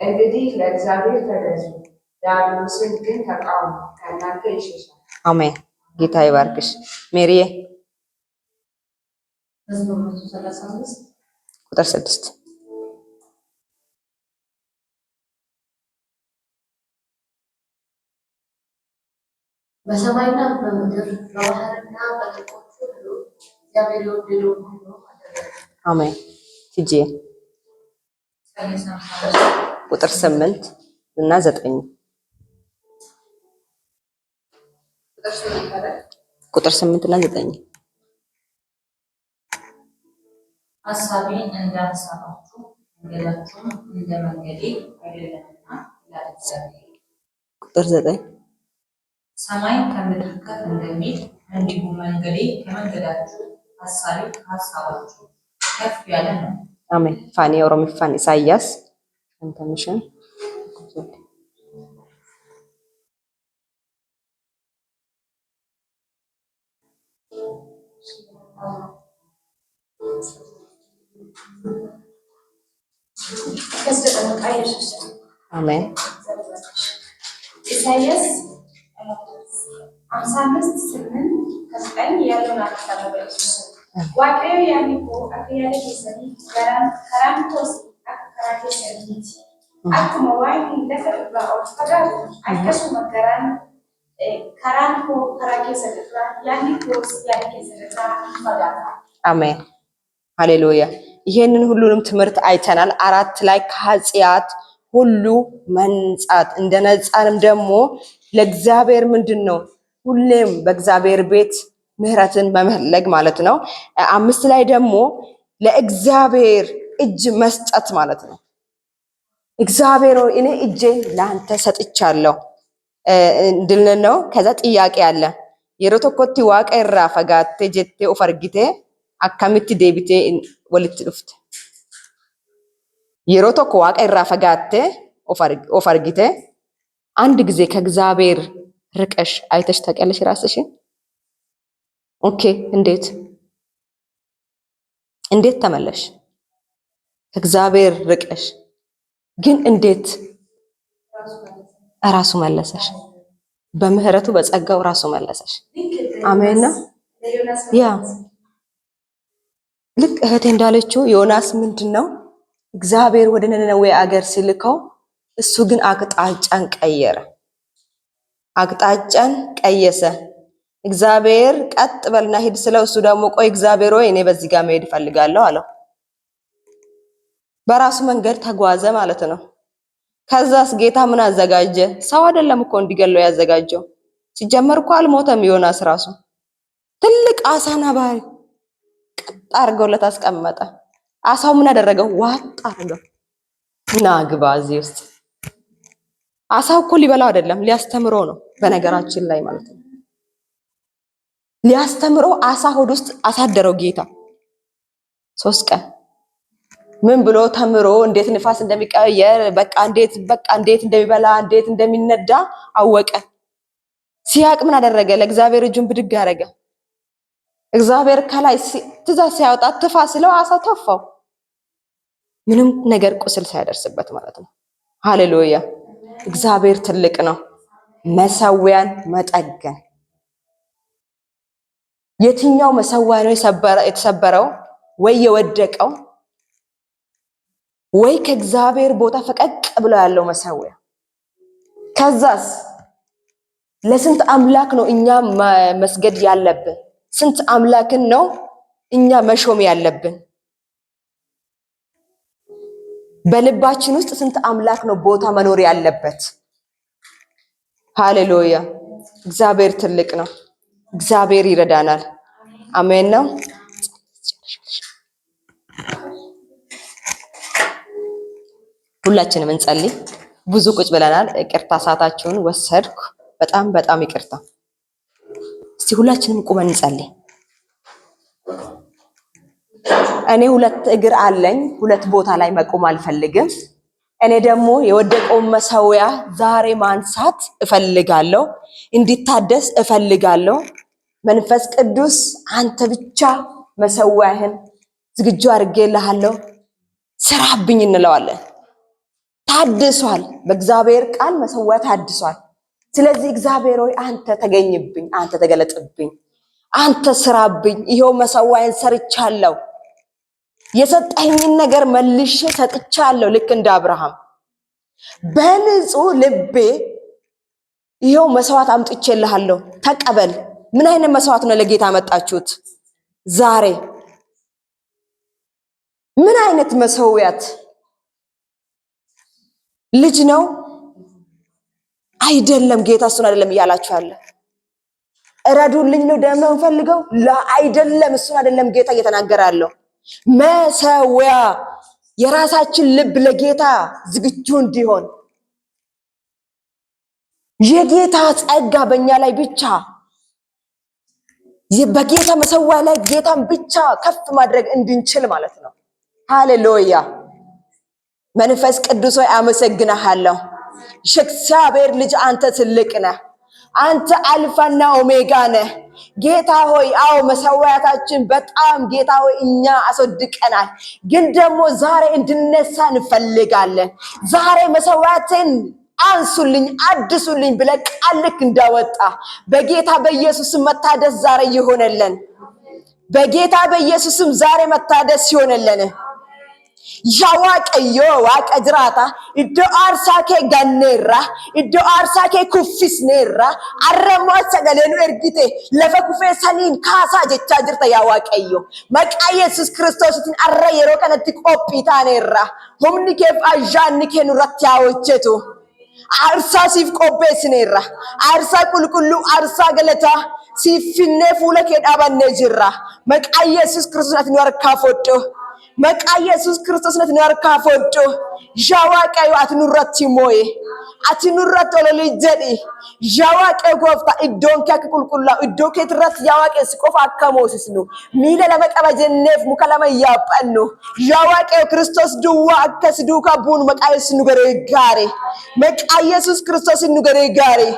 እንግዲህ ለእግዚአብሔር ተገዙ፣ ዲያብሎስን ግን ተቃወሙ፣ ከእናንተ ይሸሻል። አሜን። ጌታ ይባርክሽ ሜሪዬ። መዝሙር 135 ቁጥር 6። በሰማይና በምድር በባህርና በጥልቆች ሁሉ እግዚአብሔር የወደደውን ሁሉ አደረገ። አሜን። ቲጂ። ኢሳይያስ 53 ቁጥር 8 እና 9። ቁጥር 8 አይደል? ቁጥር 8 እና 9። ሐሳቤ እንደ ሐሳባችሁ መንገዳችሁም እንደ መንገዴ አይደለምና ይላል እግዚአብሔር። ቁጥር 9። ሰማይ ከምድር ከፍ እንደሚል እንዲሁ መንገዴ ከመንገዳችሁ ሐሳቤ ከሐሳባችሁ ከፍ ያለ ነው። አሜን። ፋኒ Oromiffaan Isaayyaas 55. Akkas jedha maqaa Yesuus. አሜን። ኢሳይያስ 55:8 ከ9 ያለውን አነባለሁ በኢየሱስ ስም። Waaqayyo yaadni koo akka yaada keessanii karaan koos akka karaa keessanii miti. Akkuma waaqni lafa irraa ol fagaatu akkasuma karaan koo karaa keessan irraa yaadni koos yaada keessan irraa ni fagaata. አሜን፣ ሃሌሉያ። ይሄንን ሁሉንም ትምህርት አይተናል። አራት ላይ ከኃጢአት ሁሉ መንጻት፣ እንደ ነጻንም ደግሞ ለእግዚአብሔር ምንድን ነው ሁሌም በእግዚአብሔር ቤት ምህረትን መፈለግ ማለት ነው። አምስት ላይ ደግሞ ለእግዚአብሔር እጅ መስጠት ማለት ነው። እግዚአብሔር ሆይ እኔ እጄን ለአንተ ሰጥቻለሁ እንድል ነው። ከዛ ጥያቄ አለ። Yeroo tokkotti waaqa irraa fagaattee jettee of argitee akkamitti deebitee walitti dhufte? Yeroo tokko waaqa irraa fagaattee of argitee አንድ ጊዜ ከእግዚአብሔር ርቀሽ አይተሽ ታውቂያለሽ ራስሽን? Okay፣ እንዴት እንዴት ተመለሽ? ከእግዚአብሔር ርቀሽ ግን እንዴት ራሱ መለሰሽ? በምህረቱ በጸጋው ራሱ መለሰሽ። አሜን ነው። ያ ልክ እህቴ እንዳለችው ዮናስ ምንድን ነው እግዚአብሔር ወደ ነነዌ አገር ሲልከው እሱ ግን አቅጣጫን ቀየረ። አቅጣጫን ቀየሰ። እግዚአብሔር ቀጥ በልና ሂድ ስለው እሱ ደግሞ ቆይ እግዚአብሔር ሆይ እኔ በዚህ ጋር መሄድ እፈልጋለሁ አለው። በራሱ መንገድ ተጓዘ ማለት ነው። ከዛስ ጌታ ምን አዘጋጀ? ሰው አይደለም እኮ እንዲገለው ያዘጋጀው። ሲጀመር እኮ አልሞተም ዮናስ ራሱ። ትልቅ አሳ ነባሪ ቀጥ አድርገውለት አስቀመጠ። አሳው ምን አደረገው? ዋጥ አድርገው ና ግባ እዚህ ውስጥ። አሳው እኮ ሊበላው አይደለም ሊያስተምረው ነው። በነገራችን ላይ ማለት ነው ሊያስተምረው አሳ ሆድ ውስጥ አሳደረው ጌታ 3 ቀን። ምን ብሎ ተምሮ እንዴት ንፋስ እንደሚቀየር በቃ እንዴት እንደሚበላ እንዴት እንደሚነዳ አወቀ። ሲያቅ ምን አደረገ? ለእግዚአብሔር እጁን ብድግ አደረገ። እግዚአብሔር ከላይ ትእዛዝ ሲያወጣ ትፋ ስለው አሳው ተፋው። ምንም ነገር ቁስል ሳያደርስበት ማለት ነው። ሃሌሉያ! እግዚአብሔር ትልቅ ነው። መሰዊያን መጠገን፣ የትኛው መሰዊያ ነው የተሰበረው ወይ የወደቀው ወይ ከእግዚአብሔር ቦታ ፈቀቅ ብሎ ያለው መሰዊያ? ከዛስ ለስንት አምላክ ነው እኛ መስገድ ያለብን? ስንት አምላክን ነው እኛ መሾም ያለብን? በልባችን ውስጥ ስንት አምላክ ነው ቦታ መኖር ያለበት? ሃሌሉያ! እግዚአብሔር ትልቅ ነው። እግዚአብሔር ይረዳናል። አሜን ነው። ሁላችንም እንጸልይ። ብዙ ቁጭ ብለናል። ይቅርታ ሰዓታችሁን ወሰድኩ። በጣም በጣም ይቅርታ። እስቲ ሁላችንም ቁመን እንጸልይ። እኔ ሁለት እግር አለኝ። ሁለት ቦታ ላይ መቆም አልፈልግም። እኔ ደግሞ የወደቀውን መሰዊያ ዛሬ ማንሳት እፈልጋለሁ፣ እንዲታደስ እፈልጋለሁ። መንፈስ ቅዱስ አንተ ብቻ መሰዊያህን ዝግጁ አድርጌልሃለሁ፣ ስራብኝ እንለዋለን። ታድሷል። በእግዚአብሔር ቃል መሰዊያ ታድሷል። ስለዚህ እግዚአብሔር ሆይ አንተ ተገኝብኝ፣ አንተ ተገለጥብኝ፣ አንተ ስራብኝ። ይኸው መሰዊያን ሰርቻለሁ፣ የሰጠኝን ነገር መልሼ ሰጥቻለሁ። ልክ እንደ አብርሃም በንጹህ ልቤ ይኸው መስዋዕት አምጥቼልሃለሁ፣ ተቀበል። ምን አይነት መስዋዕት ነው ለጌታ መጣችሁት ዛሬ? ምን አይነት መሰዊያት? ልጅ ነው አይደለም። ጌታ እሱን አይደለም እያላችሁ ያለ። እረዱልኝ ነው፣ ደም ነው የምፈልገው አይደለም። እሱን አይደለም ጌታ እየተናገረ ያለው። መሰዊያ የራሳችን ልብ ለጌታ ዝግጁ እንዲሆን፣ የጌታ ጸጋ በእኛ ላይ ብቻ፣ በጌታ መሰዊያ ላይ ጌታን ብቻ ከፍ ማድረግ እንድንችል ማለት ነው። ሃሌሉያ። መንፈስ ቅዱስ ሆይ አመሰግናለሁ። የእግዚአብሔር ልጅ አንተ ትልቅ ነህ። አንተ አልፋና ኦሜጋ ነህ። ጌታ ሆይ አዎ መሰዊያታችን በጣም ጌታ ሆይ እኛ አስወድቀናል፣ ግን ደግሞ ዛሬ እንድነሳ እንፈልጋለን። ዛሬ መሰዊያትን አንሱልኝ አድሱልኝ ብለህ ቃል ልክ እንዳወጣ በጌታ በኢየሱስም መታደስ ዛሬ ይሆነልን። በጌታ በኢየሱስም ዛሬ መታደስ ይሆነልን። Yaa Waaqayyoo Waaqa jiraata, iddoo aarsaa kee ganneerra, iddoo aarsaa kee kuffisneerra. Har'a immoo sagalee nu ergite lafa kufee saniin kaasaa jechaa jirta yaa Waaqayyo. Maqaa Yesuus Kiristoositiin har'a yeroo kanatti qophii taaneerra. Humni keef ayyaanni kee nurratti haa hojjetu. Aarsaa siif qopheessineerra. Aarsaa qulqulluu, aarsaa galataa siif finnee fuula kee dhaabannee jirra. Maqaa Yesuus Kiristoos ati nu harkaa fodhu. Maqaa Yesuus Kiristoos ati nu harkaa fodhu. Yaa Waaqayyo ati nurratti moo'e. Ati nurratti ololii jedhi. Yaa Waaqayyo gooftaa, iddoon kee akka qulqullaa'u, iddoo keetirratti yaa Waaqayyo si qofa akka moosisnu, miila lama qaba jenneef muka lama hin yaaphannu. Yaa Waaqayyo Kiristoos duwwaa akka si duukaa buunu maqaa Yesuus nu gargaare. Maqaa Yesuus Kiristoos nu gargaare.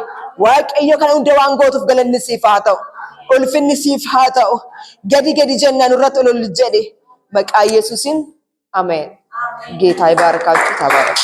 Waaqayyo kana hunda waan gootuuf galanni siif haa ta'u. Ulfinni siif haa ta'u. Gadi gadi jennaan nurratti ololli jedhi. Maqaa Yesuusiin ameen. ጌታ ይባርካችሁ። ተባረኩ።